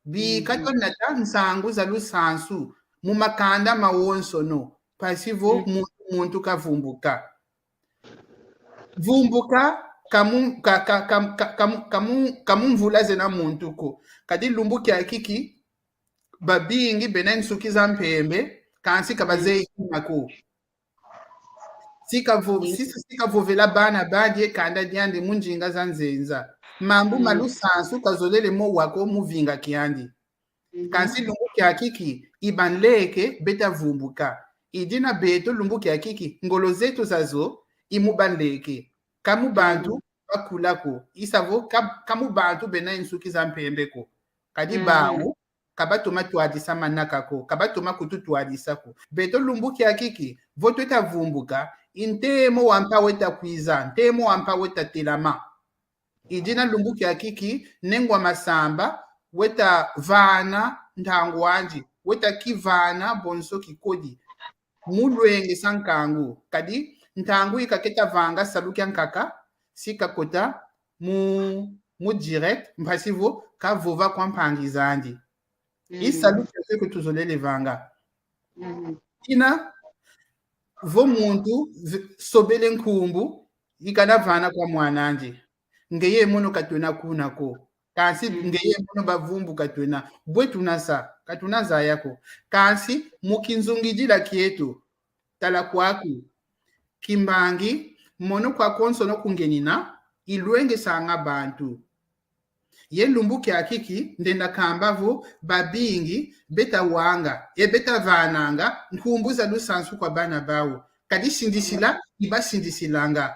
Bika, mhm, twanata nsangu za lusansu mu makanda mawonsono, mpasi vo, mm, muntu, muntu kavumbuka. Vumbuka ka mu, ka, ka, ka, ka, ka mu, ka mu, ka mu mvula zena muntu ko. Kadi lumbu kiaki ki, babingi bena nsuki za mpembe, kansi ka bazeyi kima ko. Si kavo-, si, si kavovela bana badi e kanda diandi mu ndinga za nzenza. Mambu ma lusansu kazolele mo wa ko mu vinga kiandi. Mhm. Kansi lumbu kiaki ki, i banleke beta vumbuka. I dina beto lumbu kiaki ki, ngolo zeto zazo, i mu banleke. Ka mu bantu bakula ko. I savo ka, ka mu bantu bena nsuki za mpembe ko. Kadi, mhm, bawu, ka batoma twadisa manaka ko, ka batoma kutu twadisa ko. Beto lumbu kiaki ki, vo tweta vumbuka, i ntemo wa mpa weta kwiza, ntemo wa mpa weta telama. I dina lumbu kiaki ki, nengwa masamba, weta vana ntangu andi, weta kivana bonso kikodi. Mu lwengesa nkangu. Kadi, ntangu yi kaketa vanga salu kiankaka, si kakota mu, mu direct, mpasi vo kavova kwa mpangi zandi. Mm. I salu kiokio tuzolele vanga. Mhm. Ina, vo muntu v-, sobele nkumbu, i kana vana kwa mwan'andi. Ngeye mono ka twena kuna ko. Kansi, mm, ngeye mono bavumbuka twena. Bwe tuna sa, ka tuna zaya ko. Kansi, mu kinzungidila kieto, tala kwaku. Kimbangi, mono kwa konsono kungenina, i lwengesanga bantu. Ye lumbu kiaki ki, ndenda kamba vo, babingi, beta wanga, e beta vananga, nkumbu za lusansu kwa bana bawu. Kadi sindisila, i basindisilanga.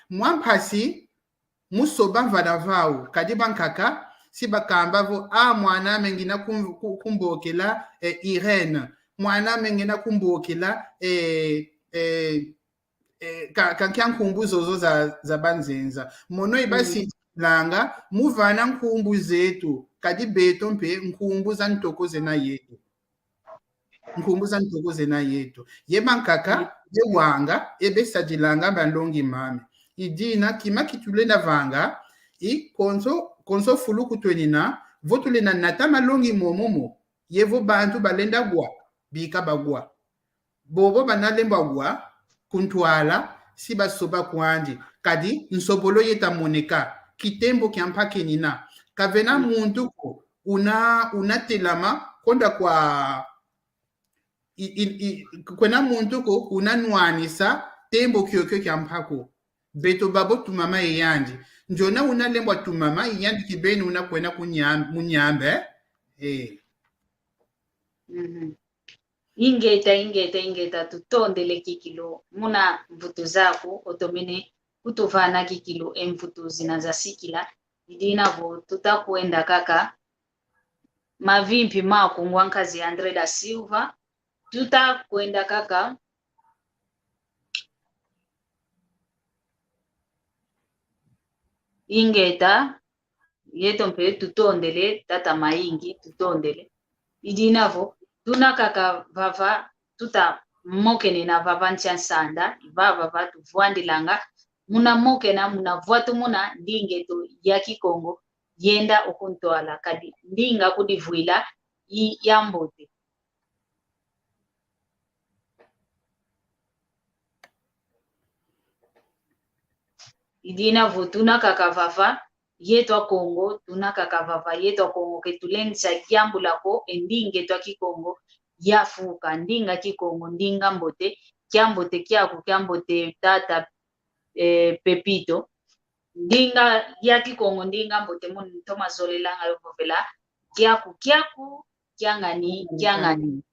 Mwa mpasi, mu soba mvana vawu, kadi bankaka, si bakamba vo, ah, mwan'ame ngina kum-, ku-, kumbokela, eh, Irène. Mwan'ame ngina kumbokela, eh, eh, eh, ka, ka nkia nkumbu zozo za, za banzenza. Mono i, mm, basindisilanga, mu vana nkumbu zeto, kadi beto mpe nkumbu za ntoko zena yeto. Nkumbu za ntoko zena yeto. Ye bankaka, mm, ye wanga, e besadilanga banlongi mame. I dina, kima ki tulenda vanga, i konso, konso fulu ku twenina, vo tulenda nata malongi momo mo, ye vo bantu balenda wa, bika bawa. Bobo bana lemba wa ku ntwala, si basoba kwandi. Kadi nsobolo yeta moneka, kitembo kia mpa kenina. Ka vena, mm, muntu ko una, una telama, konda kwa, i, i, i, kwena muntu ko una nwanisa tembo kiokio kia mpa ko. Beto babo tumama ye yandi. Ndiona una lembwa tumama, i yandi kibeni una kwena ku Nyam-, mu Nyambe. Eh. Mhm. Ingeta, ingeta, ingeta, tutondele kikilu muna mvutu zaku, otomene kutuvana kikilu e mvutu zina zasikila. I dina vo tuta kwenda kaka mavimpi maku ngwa nkazi André da Silva, tuta kwenda kaka. Ingeta, yeto mpe tutondele, tata Mayingi, tutondele. I dina vo tuna kaka vava, tuta mokenena vava nsi a nsanda, vava va tuvwandilanga, muna mokena, muna vwatumuna ndinga eto ya Kikongo, yenda o ku ntwala, kadi ndinga kudivwila i ya mbote. I dina vo tuna kaka vava, yeto a Kongo, tuna kaka vava, yeto a Kongo ke tulendisa diambula ko e ndinga eto a Kikongo yafuka, ndinga Kikongo, ndinga mbote, kiambote kiaku, kiambote tata, eh, Pepito. Ndinga ya Kikongo, ndinga mbote, mono ntoma zolelanga yo vovela: kiaku, kiaku, kiangani, kiangani.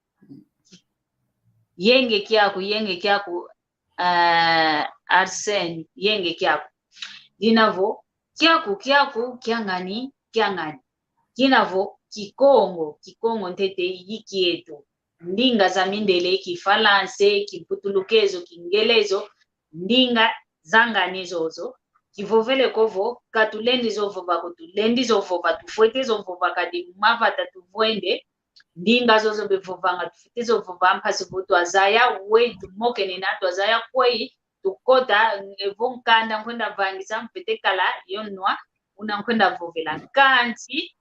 Yenge kiaku, yenge kiaku, eh, Arsène, yenge kiaku. Dina vo kiaku, kiaku, kiangani, kiangani. Kina vo Kikongo, Kikongo ntete i kieto. Ndinga za mindele, Kifalanse, Kimputulukezo, Kingelezo, ndinga zangani zozo. Kivovele ko vo ka tulendi zo vova ko, tulendi zo vova, tufwete zo vova, kadi mavata tuvwende, ndinga zozo bevovanga tufwete zo vova, mpasi vo twazaya wei tumokenena, twazaya kwei tukota, evo nkanda nkwenda vangisa, mfwete kala yo nwa una nkwenda vovela. Kansi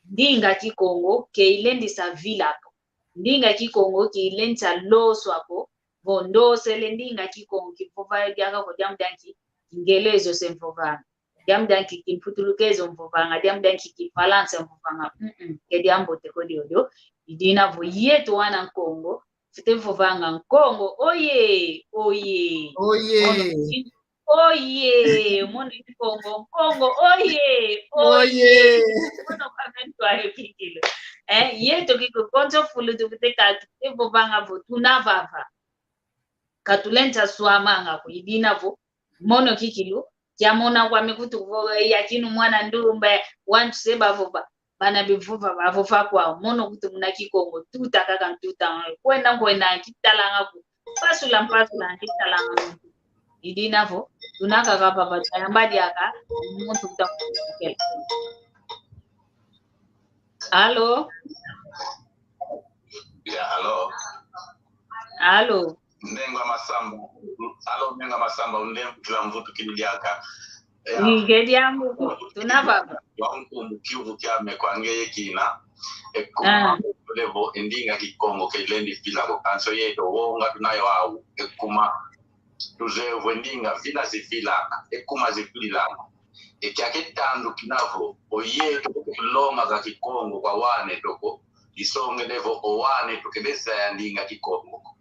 ndinga Kikongo ke ilendisa vila ko. Ndinga Kikongo ke ilendisa loswa ko. Vo ndosele ndinga Kikongo, kivova diaka ko diambu dia nki? Kingelezo se mvovanga. Diambu dia nki? Kimputulukezo mvovanga. Diambu dia nki? Kifalansa mvovanga. Mm-mm. Ke diambote ko diodio. I dina vo yeto wana Nkongo, fwete vovanga: Nkongo oye, oye. Oye. Ono, oye. Mono i Nkongo, Nkongo oye, oye. Oye. Mono kwa mentu ayo kikilu. Eh, yeto kikilu, konso fulu tufwete kala, tufwete vovanga vo tuna vava. Ka tulenda swamanga ko. I dina vo mono kikilu, kiamona kwame kutu vo, eh, yakinu mwana ndumba, wantu se bavova, bana bevova, bavova kwau. Mono kutu muna Kikongo, tuta kaka ntuta, kwenda, kwenda, kitalanga ku, mpasula, mpasula, kitalanga. I dina vo tuna kaka vava, tayamba diaka, muntu kuta kukela. Allô? Ya, allô. Allô. Ndenga Masamba. Allô, Ndenga Masamba, undem kila mvutu kili diaka. Ya. Nge diambu ko, tuna vava. Wa nkumbu kiuvu kiame kwa ngeye kina. E kuma, ah, levo e ndinga Kikongo ke lendi vila ko, kansi yeto wonga tuna yo au. E kuma tuzeye vo e ndinga vila zivilanga, e kuma zivilanga. E kiaki tandu kina vo oyeto ke longa ka Kikongo kwa wana eto ko, disongele vo o wana eto ke bezaya ndinga Kikongo ko.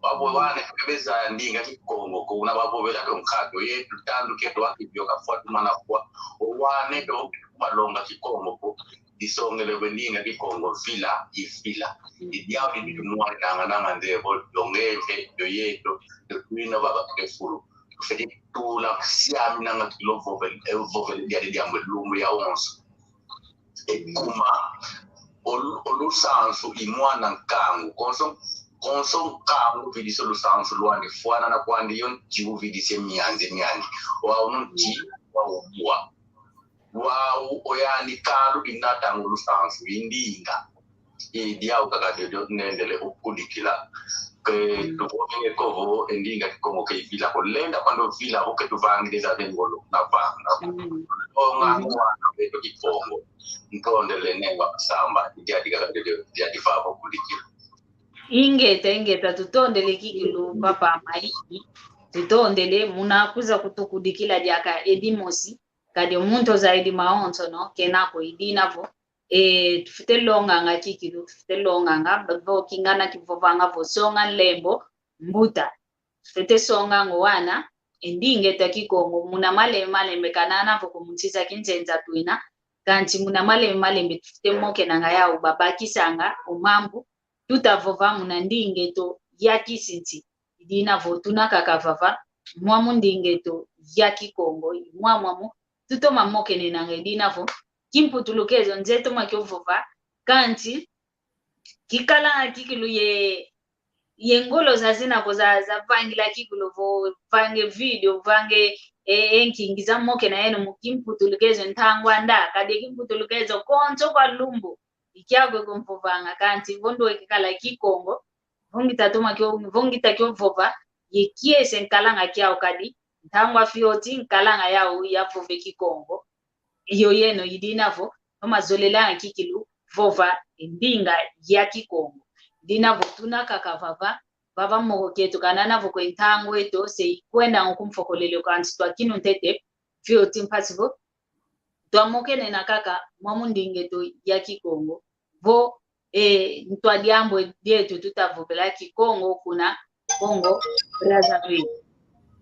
Babo wana eto ke bezaya ndinga Kikongo ko, una babo bela ko nkatu yeto tandu ke twa kibio ka fwa tumana fwa. O wana eto ke kuma longa Kikongo ko, disongele vo e ndinga Kikongo vila, i vila. Mm. I diau di bitu mwa nanga nanga nze vo dongeve, do yeto, do twina baba ke fulu. Tufwete tula siaminanga kilo vovele, eh, vovele diadi diambu lumbu yawonso. E kuma, o lu-, o lusansu i mwana nkangu. Konso, konso nkangu vidisa o lusansu lwandi, fwanana kwandi yo nti uvidisa e mianzi miandi. Wau no nti, wau bwa. Wau oyandi kalu dina tangu lusansu i ndinga. I diau kaka diodio ndendele ukudikila. Ke, mm, tuvovele ko vo e ndinga Kikongo ke ivila ko. Lenda kwandi ovila vo ke tuvangidi za ngolo na vanga. Mm. Onga, mm, mwana beto Kikongo. Ntondele Ndenga Masamba, i diadi kaka diodio, diadi vava ukudikila. Ingeta, ingeta, tutondele kikilu, papa Mayingi. Tutondele muna kwiza kutukudikila diaka e dimosi. Kadi o muntu ozayidi mawonsono, kena ko. I dina vo, eh, tufwete longanga kikilu, tufwete longanga, ba-, vo kingana kivovanga vo songa nlembo mbuta. Tufwete songanga o wana e ndinga eto a Kikongo, muna malembe malembe, kana vo ko mu nsi za kinzenza twina, kansi muna malembe malembe tufwete mokenanga yau, babakisanga o mambu, tuta vova muna ndinga eto ya kisinsi. I dina vo tuna kaka vava, mwamu ndinga eto ya Kikongo, i mwa mwamu tutoma mokenenanga. I dina vo kimputulukezo nze toma kio vova, kansi kikala kikilu ye, ye ngolo zazina vo za, za vangila kikilu vo vange video, vange e, e nkingi za mokena yeno mu kimputulukezo ntangu anda, kadi kimputulukezo konso kwa lumbu i kiau kio ko mvovanga, kansi vo ndwe kikala Kikongo, vo ngita toma kio, vo ngita kio vova, ye kiese nkalanga kiau, kadi ntangu a fioti nkalanga yau ya vova e Kikongo, yo yeno i dina vo toma zolelanga kikilu vova e ndinga ya Kikongo. I dina vo tuna kaka vava, vava moko kieto, kana na vo kwe ntangu eto se ikwendanga ku mfokolelo, kansi twa kinu ntete fioti mpasi vo twa mokenena kaka mwamu ndinga eto ya Kikongo, vo e ntwa diambu dieto tuta vovela Kikongo kuna Congo Brazzaville.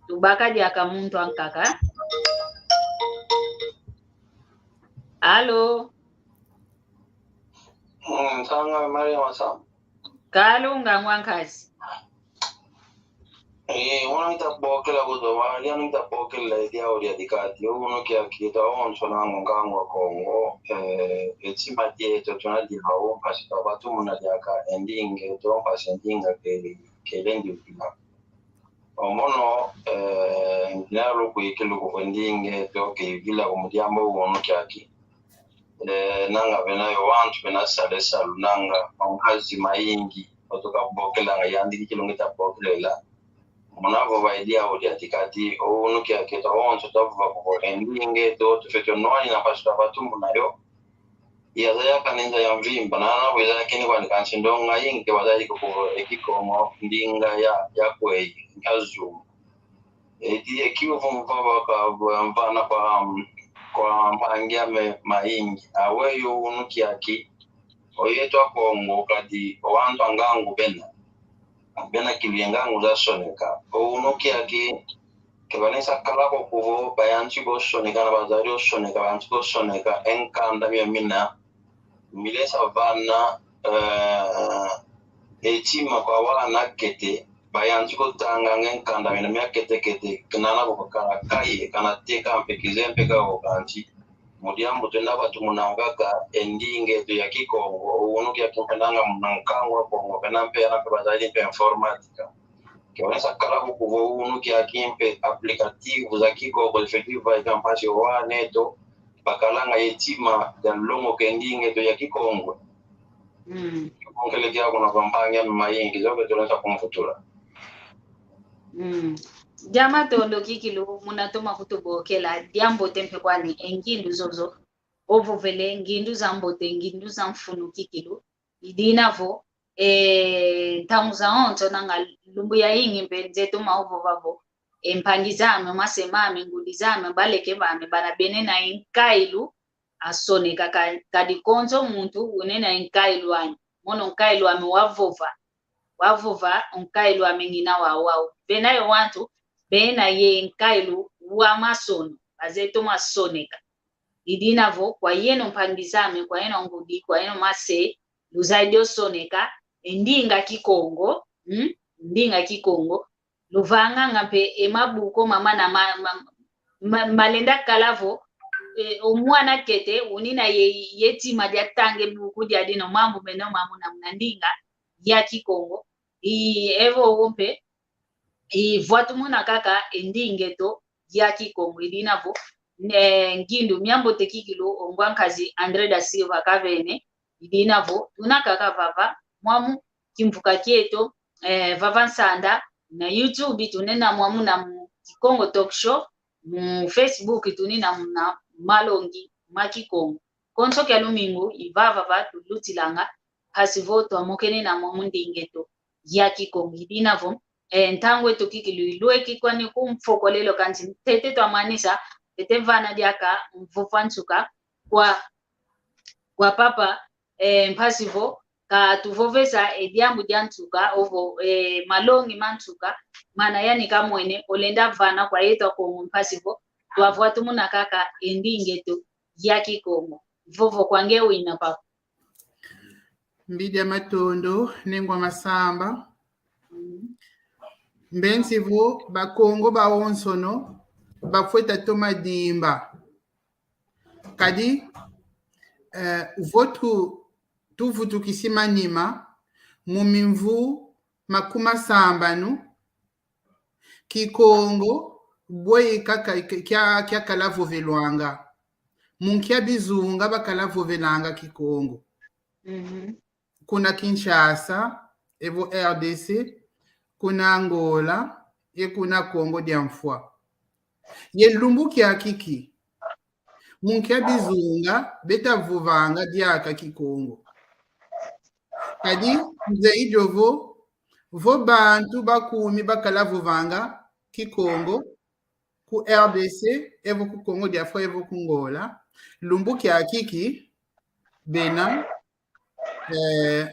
Tubaka diaka muntu ankaka. Alo? Mm, nsanga Maria Masamba. Kalunga ngwa nkazi. Eh, wana ngita bokela kuzo, wa, ya ngita bokela e diau dia dikati, unu kiaki twa wonso na ngangu a Kongo, eh, e tima dieto tuna diau, mpasi twa batumuna diaka e ndinga eto, mpasi e ndinga ke, ke lendi vila. O mono, eh, ngina luku ikilu ku e ndinga eto ke vila ku mu diambu unu kiaki. Eh, nanga bena yo wantu bena sala e salu nanga, o nkazi mayingi, otuka bokelanga yandi kikilu ngita bokelela. Muna vova e diau dia dikati, o unu kiaki twa wonso twa vova ko e ndinga eto, tufwete nwanina mpasi twa batumuna yo. Yazaya kani nza ya mvimba, na, na, yazaya kini kwani kansi ndonga ingi wazaya ko e Kikongo, ndinga ya, ya kweyi, ya Zulu. Eti e kiuvu mvova kwa, mvana kwa, kwa mpangi ame mayingi. Aweyi o unu kiaki, o yeto a Kongo, kadi o wantu a ngangu bena. Bena kilu ye ngangu za soneka. O unu kiaki, ke balesa kala ko kuvo, bayantika o soneka, na bazaya o soneka, bayantika o soneka e nkanda mia mina, milesa vana, eh, e tima kwa wana kete, bayantika o tanganga e nkanda mina mia kete kete, kana na vo kakala kaye, kana teka mpe kize mpe ka vo kansi. Mu diambu twenda batumuna kaka e ndinga eto ya Kikongo, o unu kiaki mpe nanga muna nkangu a Kongo, kana mpe yana mpe bazayidi mpe informatika. Ke balesa kala ko kuvo o unu kiaki mpe aplicativo za Kikongo, effectiva, ika mpasi o wana eto bakalanga ye tima dia longoka e ndinga eto ya Kikongo. Mm. Bonkele kiau kuna kwa mpangi ame mayingi, zo ke tulonza kumvutula. Mm. Dia matondo kikilu muna toma kutubokela, diambote mpe kwani e ngindu zozo ovovele, ngindu za mbote, ngindu za mfunu kikilu. I dina vo, eh, ntangu zawonso nanga lumbu yayingi mpe nze toma vova vo, e mpangi zame, mase mame, ngudi zame, baleke bame, bana bena ye nkailu a soneka, ka-, kadi konso muntu una ye nkailu ame. Mono nkailu ame wa vova. Wa vova, nkailu ame ngina wau wau. Bena yo wantu bena ye nkailu wa masono, bazeye toma soneka. I dina vo, kwa yeno mpangi zame, kwa yeno ngudi, kwa yeno mase, luzayidi o soneka e ndinga Kikongo, mm? Ndinga Kikongo. Luvanganga mpe e mabuku mama na ma-, ma-, ma-, malenda kala vo, eh, o mwana kete unina ye, ye tima dia tanga e buku diadi, no mambu meno mambu na muna ndinga ya Kikongo. I evo wo mpe, i vwatumuna kaka e ndinga eto ya Kikongo. I dina vo, ne, ngindu mia mbote kikilu o ngwa nkazi André da Silva Kavene. I dina vo, tuna kaka vava, mwamu kimvuka kieto, eh, vava nsanda, na YouTube, tunena mwamu na mu Kikongo Talk Show, mu Facebook, tunina muna Malongi ma Kikongo. Konso kia lumingu, i vava va tulutilanga, mpasi vo twamokenena mwamu ndinga eto ya Kikongo. I dina vo, eh, ntangu eto kikilu ilweki kwani ku mfokolelo, kansi ntete twamanisa, ntete vana diaka mvovo a nsuka kwa, kwa papa, eh, mpasi vo katuvovesa e diambu dia nsuka, ovo, eh, malongi ma nsuka mana yanika mwene, olenda vana kwa yeto a Kongo, mpasi vo twavwatumuna kaka e ndinga eto ya Kikongo. Vovo kwa nge wina, papa. Mbidi ya matondo, nengwa masamba. Mbenzi vo Bakongo bawonsono bafwete toma dimba. Kadi, eh, vo tu-, tuvutukisi manima, mu mimvu makumi masambanu, Kikongo bwe kaka kia, kiakala vovelwanga. Mu nkia bizunga bakala vovelanga Kikongo. Mhm. Kuna Kinshasa, evo R D C, kuna Angola, ye kuna Kongo dia Mfwa. Ye lumbu kiakiki, mu nkia bizunga beta vovanga diaka Kikongo. Kadi nzeyi dio vo, vo bantu bakumi bakala vovanga Kikongo ku R D C, evo ku Kongo dia Mfwa, evo ku Angola, lumbu kiakiki bena, eh,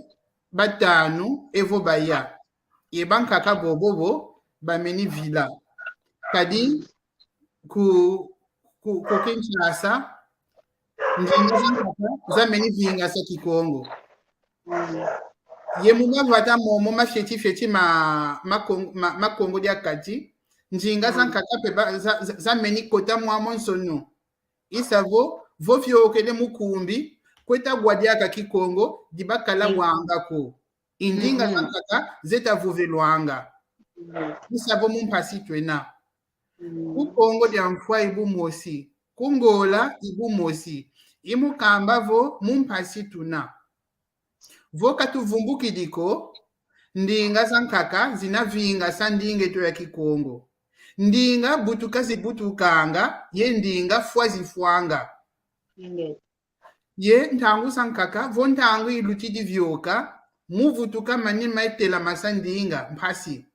batanu evo baya. Ye bankaka bobo bo bameni vila. Kadi ku, ku, ku Kinshasa, ndinga zankaka zameni vingasa Kikongo. Mm. Ye mu mavata momo ma fioti fioti ma, ma Kong-, ma, ma Kongo dia Kati, ndinga, mm, zankaka mpe ba-, za, za, zameni kota mwamonsono. I sa vo, vo viokele mu kumbi, kweta bwa diaka Kikongo di bakala, mm, wanga ko. I ndinga, mhm, zankaka zeta vovelwanga. Mhm. I sa vo mu mpasi twena. Mhm. Ku Kongo dia Mfwa i bumosi, ku Angola i bumosi. I mu kamba vo mu mpasi tuna. Vo ka tuvumbukidi ko, ndinga zankaka zina vingasa ndinga eto ya Kikongo. Ndinga butuka zibutukanga, ye ndinga fwa zifwanga. Inge. Ye ntangu zankaka, vo ntangu ilutidi vioka, mu vutuka manima ye telamasa ndinga, mpasi.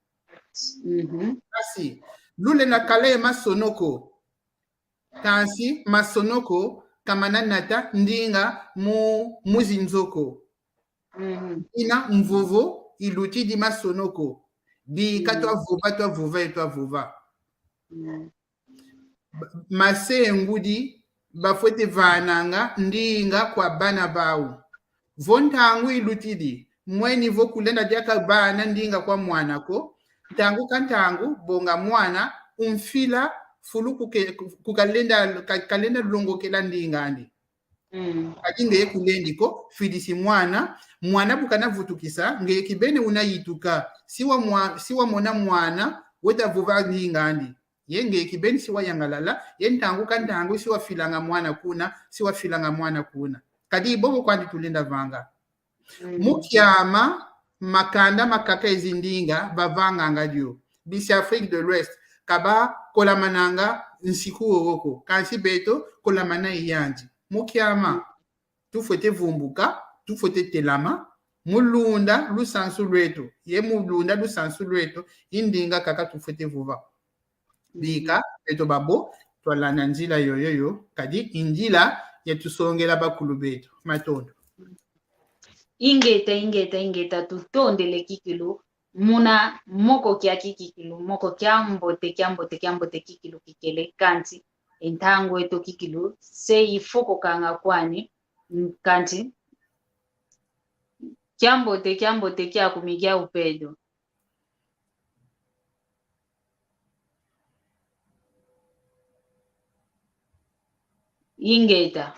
Mhm. Mpasi. Lulenda kala ye masono ko. Kansi masono ko ka mana nata ndinga mu, mu zinzo ko. Mhm. Ina mvovo ilutidi masono ko. Bika, mhm, twavova, twavova, ye twavova. Mhm. Ba-, mase ye ngudi bafwete vananga ndinga kwa bana bau. Vo ntangu ilutidi, mweni vo kulenda diaka vana ndinga kwa mwana ko, ntangu ka ntangu, bonga mwana, umfila fulu kuke-, ku-, ku kalenda, ka-, kalenda longokela ndinga andi. Mm. Kadi ngeye kulendi ko, fidisi mwana, mwana bu kana vutukisa, ngeye kibeni una yituka. Si wa mwa-, si wamona mwana weta vova ndinga andi. Ye ngeye kibeni si wayangalala, ye ntangu ka ntangu si wafilanga mwana kuna, si wafilanga mwana kuna. Kadi bobo kwandi tulenda vanga. Mm. Mu kiama, makanda makaka ye zindinga bavanganga dio. Bisi Afrique de l'Ouest, ka bakolamananga nsiku wowo ko. Kansi beto, kolamana ye yandi. Mu kiama, mm, tufwete vumbuka, tufwete telama, mu lunda lusansu lweto. Ye mu lunda lusansu lweto, i ndinga kaka tufwete vova. Bika, beto babo, twalanda nzila yoyo yo, kadi i nzila yatusongela bakulu beto. Matondo. Ingeta, ingeta, ingeta, tutondele kikilu, muna moko kiaki kikilu, moko kia mbote, kia mbote, kia mbote kikilu kikele, kansi e ntangu eto kikilu se ifokokanga kwani, kansi kia mbote, kia mbote kiaku Miguel Pedro. Ingeta.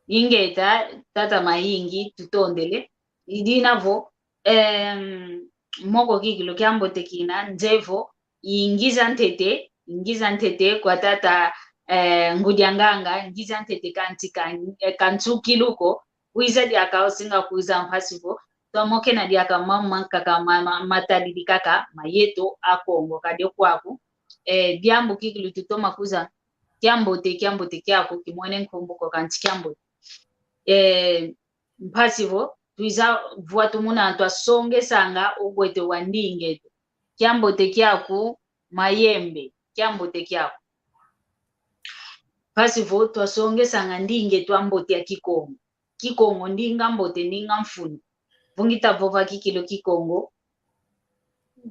Ingeta, tata Mayingi, tutondele. I dina vo, em, moko kikilu kia mbote kina, nze vo, i ngiza ntete, i ngiza ntete kwa tata, eh, Ngudi a Nganga, i ngiza ntete kansi ka, eh, ka nsukilu ko, wiza diaka, o singa kwiza mpasi vo twamokena diaka mama kaka ma, ma, matadidi kaka ma yeto Akongo, ka dio kwaku. Eh, diambu kikilu tutoma kwiza, kia mbote, kia mbote kiaku, kimwene nkumbu ko kansi kia mbote. Eh, mpasi vo twiza vwa tumuna twasongesanga ugwete wa ndinga eto. Kia mbote kiaku Mayembe, kia mbote kiaku. Mpasi vo twasongesanga ndinga eto a mbote ya Kikongo. Kikongo ndinga mbote, ndinga mfunu. Vo ngita vova kikilu Kikongo,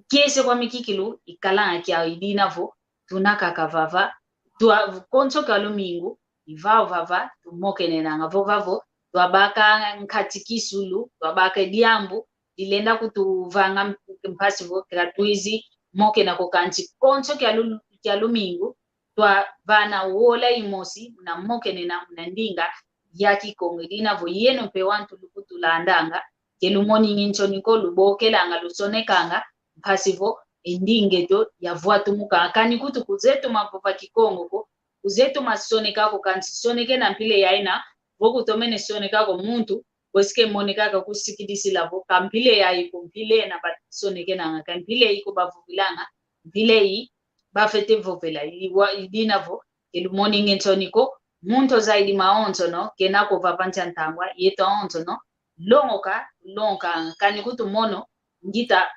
kiese kwami kikilu ikalanga kiau, i dina vo tuna kaka vava, twa, konso ka lumingu, i vau vava tumokenenanga. Vova vo twabaka nkati kisulu, twabaka diambu dilenda kutuvanga mpasi vo ka twizi mokena ko, kansi konso kia lu-, kia lumingu, twavana wola imosi, muna mokenena, muna ndinga ya Kikongo. I dina vo yeno mpe wantu lukutulandanga, ke lumoningi nsoni ko, lubokelanga, lusonekanga, mpasi vo e ndinga eto yavwatumuka. Kani nkutu kuzetu mavova Kikongo ko, kuzetu masoneka ko, kansi sonekena mpila yaina, vo kutomene soneka ko muntu, bosi ke moneka ka kusikidisila vo ka mpila yayi ko mpila ena basonekenanga, ka mpila yayi ko bavovilanga, mpila yayi bafwete vovela. I wa-, i dina vo ke lumoningi nsoni ko, muntu zaidi mawonsono kena ko vava nsi a ntangwa, yeto awonsono longoka, longoka, kani nkutu mono ngita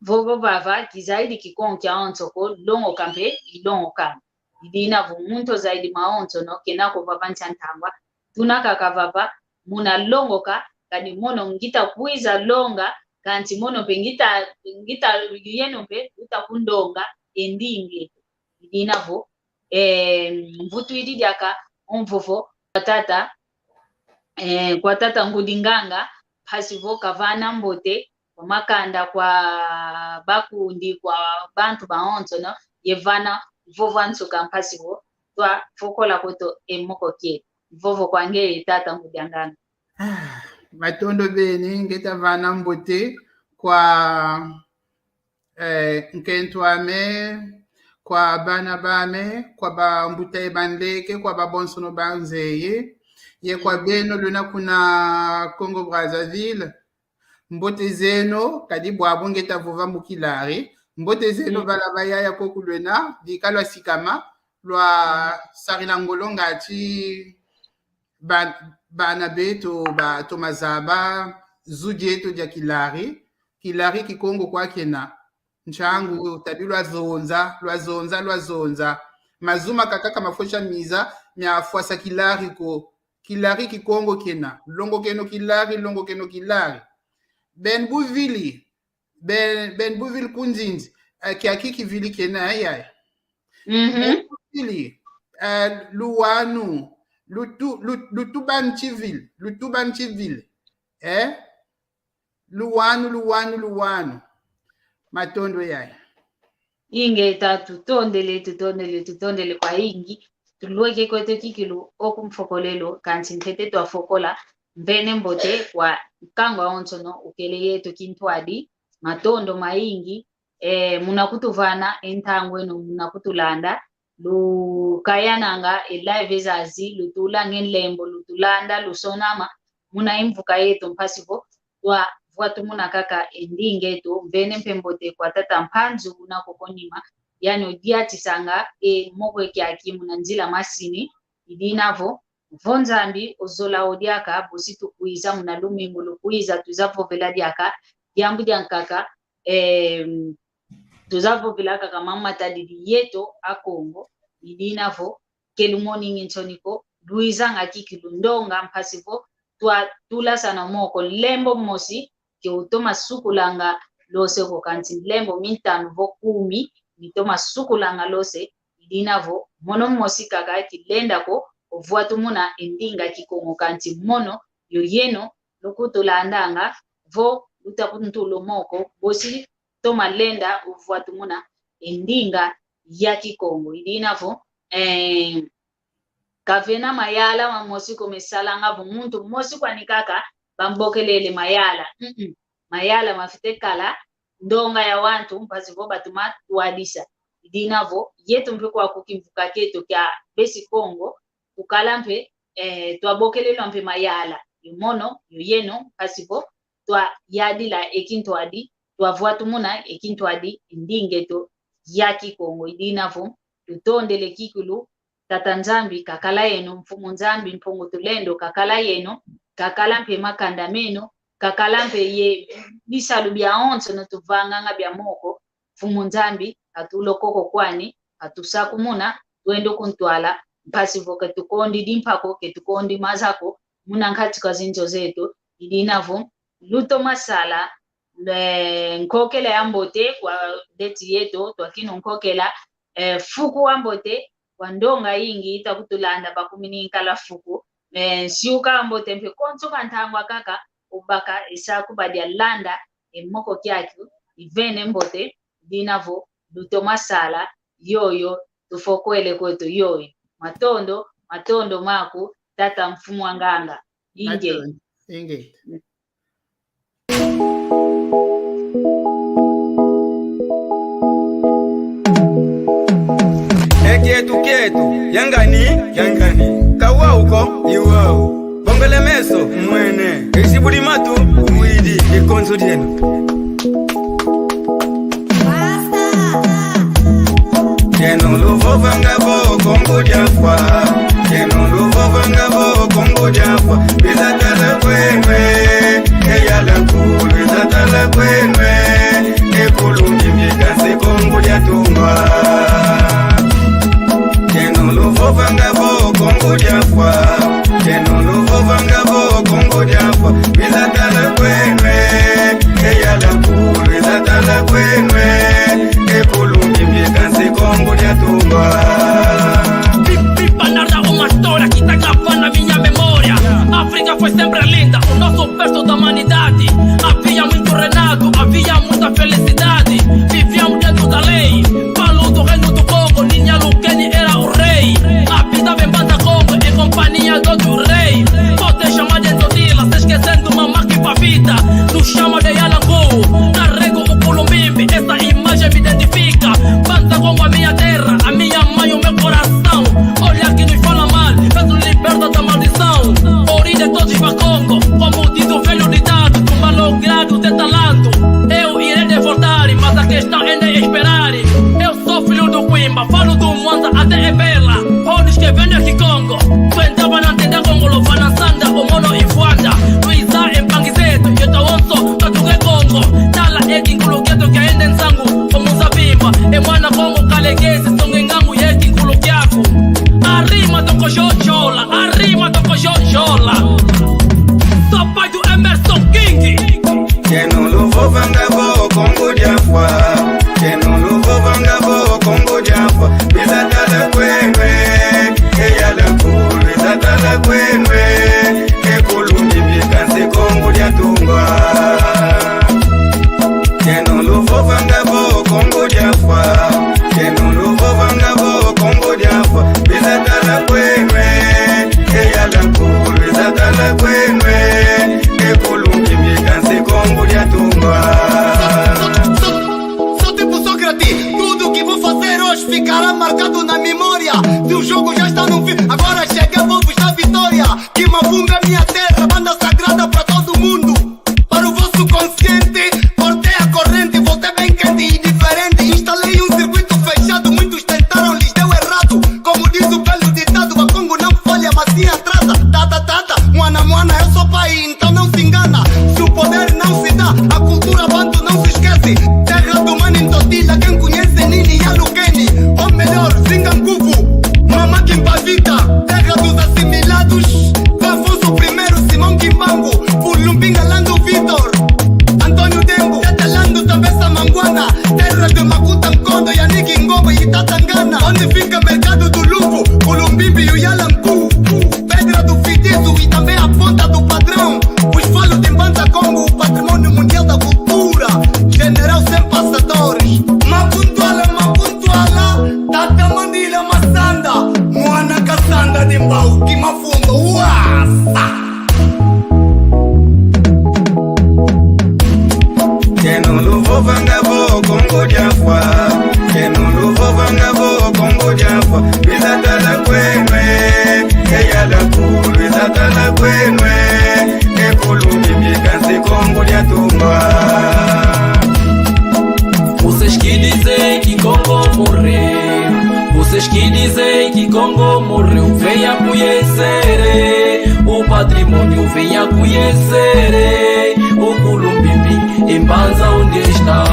vovo vava kizaidi Kikongo kiawonso ko, longoka mpe ilongoka. I dina vo muntu zaidi mawonsono kena ko vava nsi a ntangwa, tuna kaka vava, muna longoka, kani mono ngita kwiza longa, kansi mono mpe ngita, ngita yeno mpe uta kundonga e ndinga eto. I dina vo, eh, mvutwidi diaka o mvovo kwa tata, eh, kwa tata Ngudi Nganga, mpasi vo kavana mbote kwa makanda, kwa bakundi, kwa bantu bawonsono, ye vana mvovo a nsuka mpasi vo twafokola kweto e moko kieto. Mvovo kwa ngeye, tata Ngudi a Nganga. Ah, matondo beni, ngeta vana mbote kwa, eh, nkento ame, kwa bana bame, kwa bambuta ye banleke, kwa babonsono ba nzeye, ye kwa beno lwena kuna Congo Brazzaville. Mbote zeno, kadi bwabu ngeta vova mu Kilari. Mbote zeno, mm, bala bayaya, koku lwena, bika lwasikama, lwasarila ngolo ngati ba-, bana beto batoma zaba zu dieto dia Kilari. Kilari Kikongo kwa kena. Nsangu tabi lwazonza, lwazonza, lwazonza. Mazu makaka ka mafwesa miza miafwasa Kilari ko. Kilari Kikongo kena. Longokeno Kilari, longokeno Kilari. Ben buvili, ben, ben buvili ku nzinzi, eh, kiaki kivili kena, eh, yaya. Mhm. Ben buvili, eh, luwanu, lutu-, lu-, lutubani kivili, lutubani kivili. Eh? Luwanu, luwanu, luwanu. Matondo yaya. Ingeta, tutondele, tutondele, tutondele kwa ingi. Tulweke kweto kikilu oku mfokolelo, kansi ntete twafokola. Mvene mbote kwa nkangu awonsono ukele yeto kintwadi. Matondo maingi, eh, muna kutuvana e ntangu eno, muna kutulanda. Lukayananga e live zazi, lutulanga e nlembo, lutulanda, lusonama muna e mvuka yeto, mpasi vo twavwatumuna kaka e ndinga eto. Mvene mpe mbote kwa tata Mpanzu una koko nima, yandi udiatisanga e moko kiaki muna nzila masini. I dina vo, vo Nzambi ozola o diaka, bosi tukwiza muna lumingu lukwiza, twiza vovela diaka diambu diankaka, em, twiza vovela kaka mama matadidi yeto a Kongo. I dina vo ke lumoningi nsoni ko, lwizanga kikilu ndonga, mpasi vo twatulasana moko. Nlembo mosi ke utoma sukulanga lose ko, kansi nlembo mintanu vo kumi mitoma sukulanga lose. I dina vo mono mosi kaka kilenda ko ovwatumuna e ndinga Kikongo, kansi mono yo yeno lukutulandanga, vo luta kuntula o moko, bosi toma lenda ovwatumuna e ndinga ya Kikongo. I dina vo, eh, kavena mayala mamosi ko mesalanga vo muntu mosi kwani kaka bambokelele mayala. Mm-mm. Mayala mafwete kala ndonga ya wantu, mpasi vo batoma twadisa. I dina vo yeto mpe kwaku kimvuka kieto kia besi Kongo, tukala mpe, eh, twabokelelwa mpe mayala. Yo mono, yo yeno, mpasi vo twayadila e kintwadi, twavwatumuna e kintwadi, e ndinga eto ya Kikongo. I dina vo tutondele kikilu, Tata Nzambi kakala yeno, Mfumu Nzambi, Mpungu Tulendo kakala yeno, kakala mpe makanda meno, kakala mpe ye bisalu biawonsono tuvanganga bia moko. Mfumu Nzambi katulokoko kwani, katusakumuna, twenda ku ntwala, mpasi vo ke tukondi dimpa ko, ke tukondi maza ko muna nkati kwa zinzo zeto. I dina vo lutoma sala, eh, nkokela ya mbote kwa deti yeto, twakinu nkokela, eh, fuku wa mbote kwa ndonga ingi ita kutulanda, bakumini nkala fuku. Eh, nsiuka mbote mpe konso ka ntangwa kaka, ubaka e sakuba dia landa e moko kiaki, ivene mbote, dina vo lutoma sala, yoyo tufokwele kweto yoyo. Matondo, matondo maku, tata mfumu a nganga. Inge. Matondo, inge. E kieto kieto, yangani, yangani. Ka wau ko, i wau. Bongele meso, mwene. Esi budi matu, uwidi, e konso dieno. Kieno luvovanga vo Kongo dia Mfwa. Kieno luvovanga vo Kongo dia Mfwa. Biza tala kwenu e. E yala nkulu, biza tala kwenu e. E kulu mbi mbi kansi Kongo dia Tungwa. Kieno luvovanga vo Kongo dia Mfwa. Kieno luvovanga vo Kongo dia Mfwa. Biza tala kwenu e. E yala nkulu, biza tala kwenu e. E kulu mbi mbi kansi Kongo dia Tungwa. Pi-, pi-, panarda uma história que tá gravada na minha memória. A África foi sempre linda, o nosso berço da humanidade. Havia muito reinado, havia muita felicidade. Viviam dentro da lei. Paulo do Reino do Congo, Ninha Lukeni era o rei. Habitava em Banda Congo, em companhia do outro rei. Pode chamar de Ntotila, se esquecendo Mamaki Pavita. Nos chama de Yalangu, carrego o Kulumbimbi, essa imagem me identifica. Banda Congo, a minha terra, a minha mãe, o meu coração. Olha que nos fala mal, mas nos liberta da maldição. Origem de todos os Bakongo, como diz o velho ditado, do malogrado de talanto. Eu irei de voltar, mas a questão ainda é esperar. Eu sou filho do Quimba, falo do Mwanza até Ebela. Rodos que vem de Kikongo, só entrava na tenda Congo, Lovana Sanda, o Mono Ifuanda. Luiza, Empangizeto, Yeto Onso, Katuke Kongo. Tala, Edi, Nkulu Keto, que ainda em Zango, como Zabimba. E mwana Kongo, Kalegezi, Songengango, Yeti, Nkulu Kiaku. A rima do Kojojola, a rima do Kojojola. Sou pai do Emerson King. Kieno luvovanga vo Kongo dia Mfwa. Kieno luvovanga vo Kongo dia Mfwa. Biza tala kwenu e. E yala nkulu, biza tala kwenu e. E kulu mbi mbi kansi Kongo dia Tungwa. Kieno luvovanga vo Kongo dia Mfwa. Kieno luvovanga vo Kongo dia Mfwa. Biza tala kwenu e. E yala nkulu, biza tala kwenu e. E kulu mbi mbi kansi Kongo dia Tungwa. Só tipo Sócrates, tudo que vou fazer hoje ficará marcado na memória. Se o jogo já está no fim, agora chega, vou buscar vitória. Kimavunga, minha terra, banda sagrada pra todo mundo. Para o vosso consciente, cortei a corrente, voltei bem quente e diferente. Instalei um circuito fechado, muitos tentaram, lhes deu errado. Como diz o velho ditado, Bakongo não falha, mas sim atrasa. Tata, tata, mwana, mwana, eu sou pai, então não se engana. Se o poder não se dá, a cultura bantu não se esquece. Terra do Mani Ntotila, quem conhece Nini Yalukeni. Ou melhor, Zingankuvu, Mama Kimpavita. Terra dos assimilados, Afonso primeiro, Simão Kimbangu, Kulumbinga Lando Vitor, António Dembo, Tata Lando também Samanguana. Terra de Makuta Nkondo, Yannick Ngogo e Tata Ngana. Onde fica Mercado do Lupo, Kulumbimbi e o Yalanku. Pedra do Fitiço e também a Ponta do Padrão. Os falos de Mbanza Kongo, o património mundial da cultura. General sem passadores. Makuntuala, Makuntuala, Tata Mandila Masanda. Mwana Kasanda de Mbau, Kimafundo, Uasa. Kieno luvovanga vo Kongo dia Mfwa. Kieno luvovanga vo Kongo dia Mfwa. Biza tala kwenu e. E yala nkulu, biza tala kwenu e. E kulu mbi mbi kansi Kongo dia Tungwa. Vocês que dizem que Kongo morreu, vocês que dizem que Kongo morreu, venha conhecer o património, venha conhecer o Kulumbimbi em Mbanza onde está.